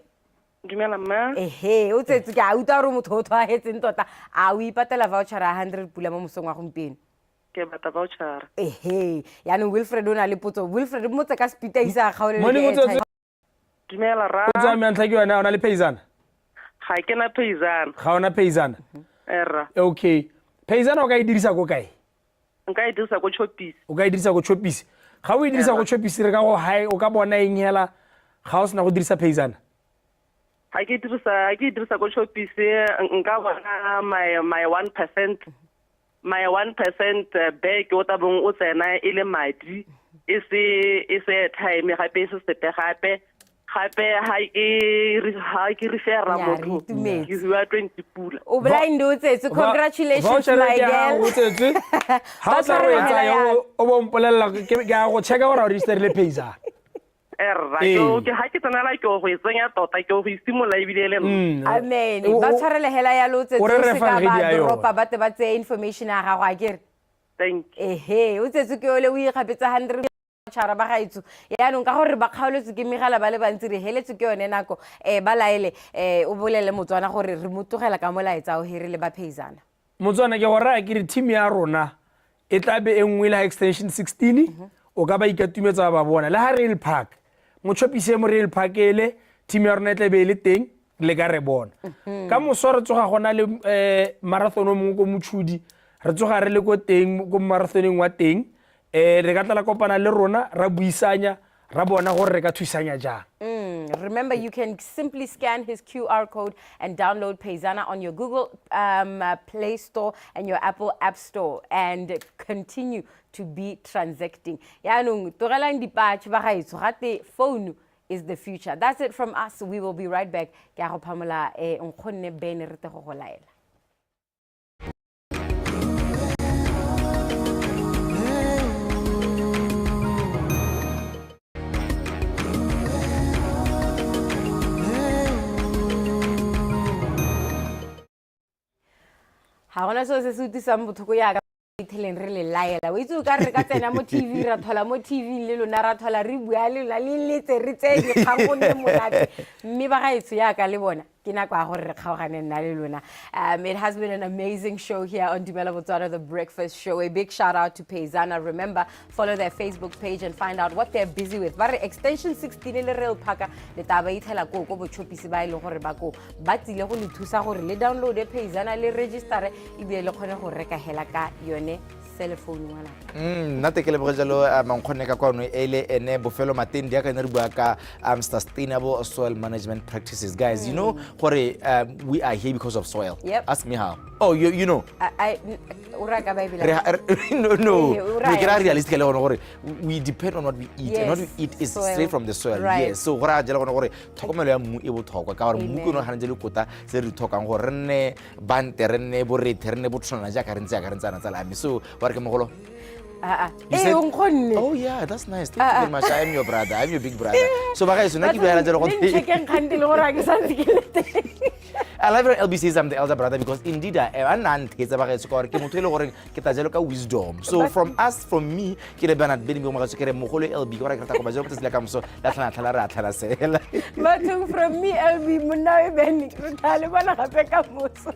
Dumela mma. Ehe, o tsetse, ke a utlwa gore motho o tshwaetseng tota. A o ipatela voucher ya 100 pula mo mosong wa gompieno? Ke batla voucher. Ehe, yaanong Wilfred o na le potso. Wilfred, motse ka speed a isa kgaolele. Morning, o tsetse. Dumela ra. O tswa ntlha ke yona, o na le Paysana? Ga ke na Paysana. Ga ona Paysana? Erra. Okay. Paysana o ka e dirisa ko kae? Nka e dirisa ko Chopisi. O ka e dirisa ko Chopisi. Ga o e dirisa ko Chopisi, re ka go hae o ka bona eng hela ga o sena go dirisa Paysana? Ga ke dirisa ko Chopisi, nka bona my 1%, my 1% back o tla bong o tsena e le madi, e se airtime gape, e se sepe gape. Gape ha ke refera motho, ke fiwa 20 pula. O blind o tsetse. Congratulations my girl. O tsetse. Ha o tla go etsa yo o bo mpolelela, ke a go checka gore o registerile Paysana. Erra, ke ha ke tsenela ke go e tsenya tota, ke go e simolla ebile le nna. Amen. Ba tshwarele hela ya lo tsetse, o se ka ba dropa, ba te ba tseye information ya gago a kere. Thank you. Ehe, o tsetse ke ole o ikgapetsa 100 tšhara ba gaetsho. Yaanong ka gore ba kgaoletswe ke megala ba le bantsi, re heletswe ke yone nako. Ba laele, o bolele Motswana gore re mo tlogela ka molaetsa o here le ba Paysana. Motswana, ke go raya ke re team ya rona e tla be e nngwe le ha extension 16, o ka ba ikatumetsa ba bona le ha Rail Park, Mochopise mo Rail Park ele team ya rona e tla be e le teng, le ka re bona. Ka moso re tsoga gona le marathon o mongwe ko Mochudi, re tsoga re le ko teng ko marathoneng wa teng, re ka tla la kopana le rona ra buisanya ra bona gore re ka thusanya jang. Remember, you can simply scan his QR code and download Paysana on your Google Play Store and your Apple App Store and continue to be transacting. Yaanong tlogelang dipatšhe ba gaetsho, gate phone is the future. That's it from us. We will be right back. Ke a go phamola, nkgonne Ben re te go go laela. Ga gona seo se se utlwisang botlhoko yaka itheleng re le laela. O itse o ka re ka tsena mo TV, ra thola mo TV le lona, ra thola re bua le lona, le letse re tseye dikgang go nne monate. Mme ba gaetsho yaka le bona, ke nako ya gore re kgaogane nna le lona. It has been an amazing show here on Dumela Botswana, The Breakfast Show. A big shout out to Paysana. Remember, follow their Facebook page and find out what they're busy with. Ba re extension 16 le Rail Park, le tla ba ithela ko ko bochopisi ba e leng gore ba ko ba tsile go le thusa gore le download Paysana, le register ebile le kgone go reka hela ka yone. Cell phone ngwana. Nna te ke leboge jalo mankgonne ka kwano e le ene bofelo mateng di akane re bua ka sustainable soil management practices. Guys, you know gore we are here because of soil. Ask me how. Oh, you know. O raya ka Bible? No. Eh, o No, raya ke ra eng? realistically gone gore we depend on what we eat, and what we eat is Soil. Straight from the soil. Yes, so go raya jalo gone gore tlhokomelo ya mmu e botlhokwa, ka gore mmu ke Amen. one o ganetse dikota tse re di tlhokang gore re nne bante, re nne borethe, re nne botshwana jaaka re ntse, jaaka re ntse ana tsala ame. So wa re ke mogolo. Ah, ah. You Eh, said- o nkgonne. Oh yeah, that's nice. Thank Ah, you very much. I am your brother. I'm your big brother. So bagaetsho, nna ke bua jalo Le go nchekeng kgante le gore a ke santse ke le teng. I love when LB says I'm the elder brother, because indeed I am. A nna a ntheetsa, bagaetsho, ka gore ke motho e le goreng ke tla jalo ka wisdom. So from us, from me, ke le Bernard Benny mo gaetsho, ke re mogolo LB, ke gore ke rata go ba jalo tsatsi la kamoso la tlhana tlhala re a tlhana sela. Bathong, from me, LB, monna we Ben, re tla le bona gape ka moso.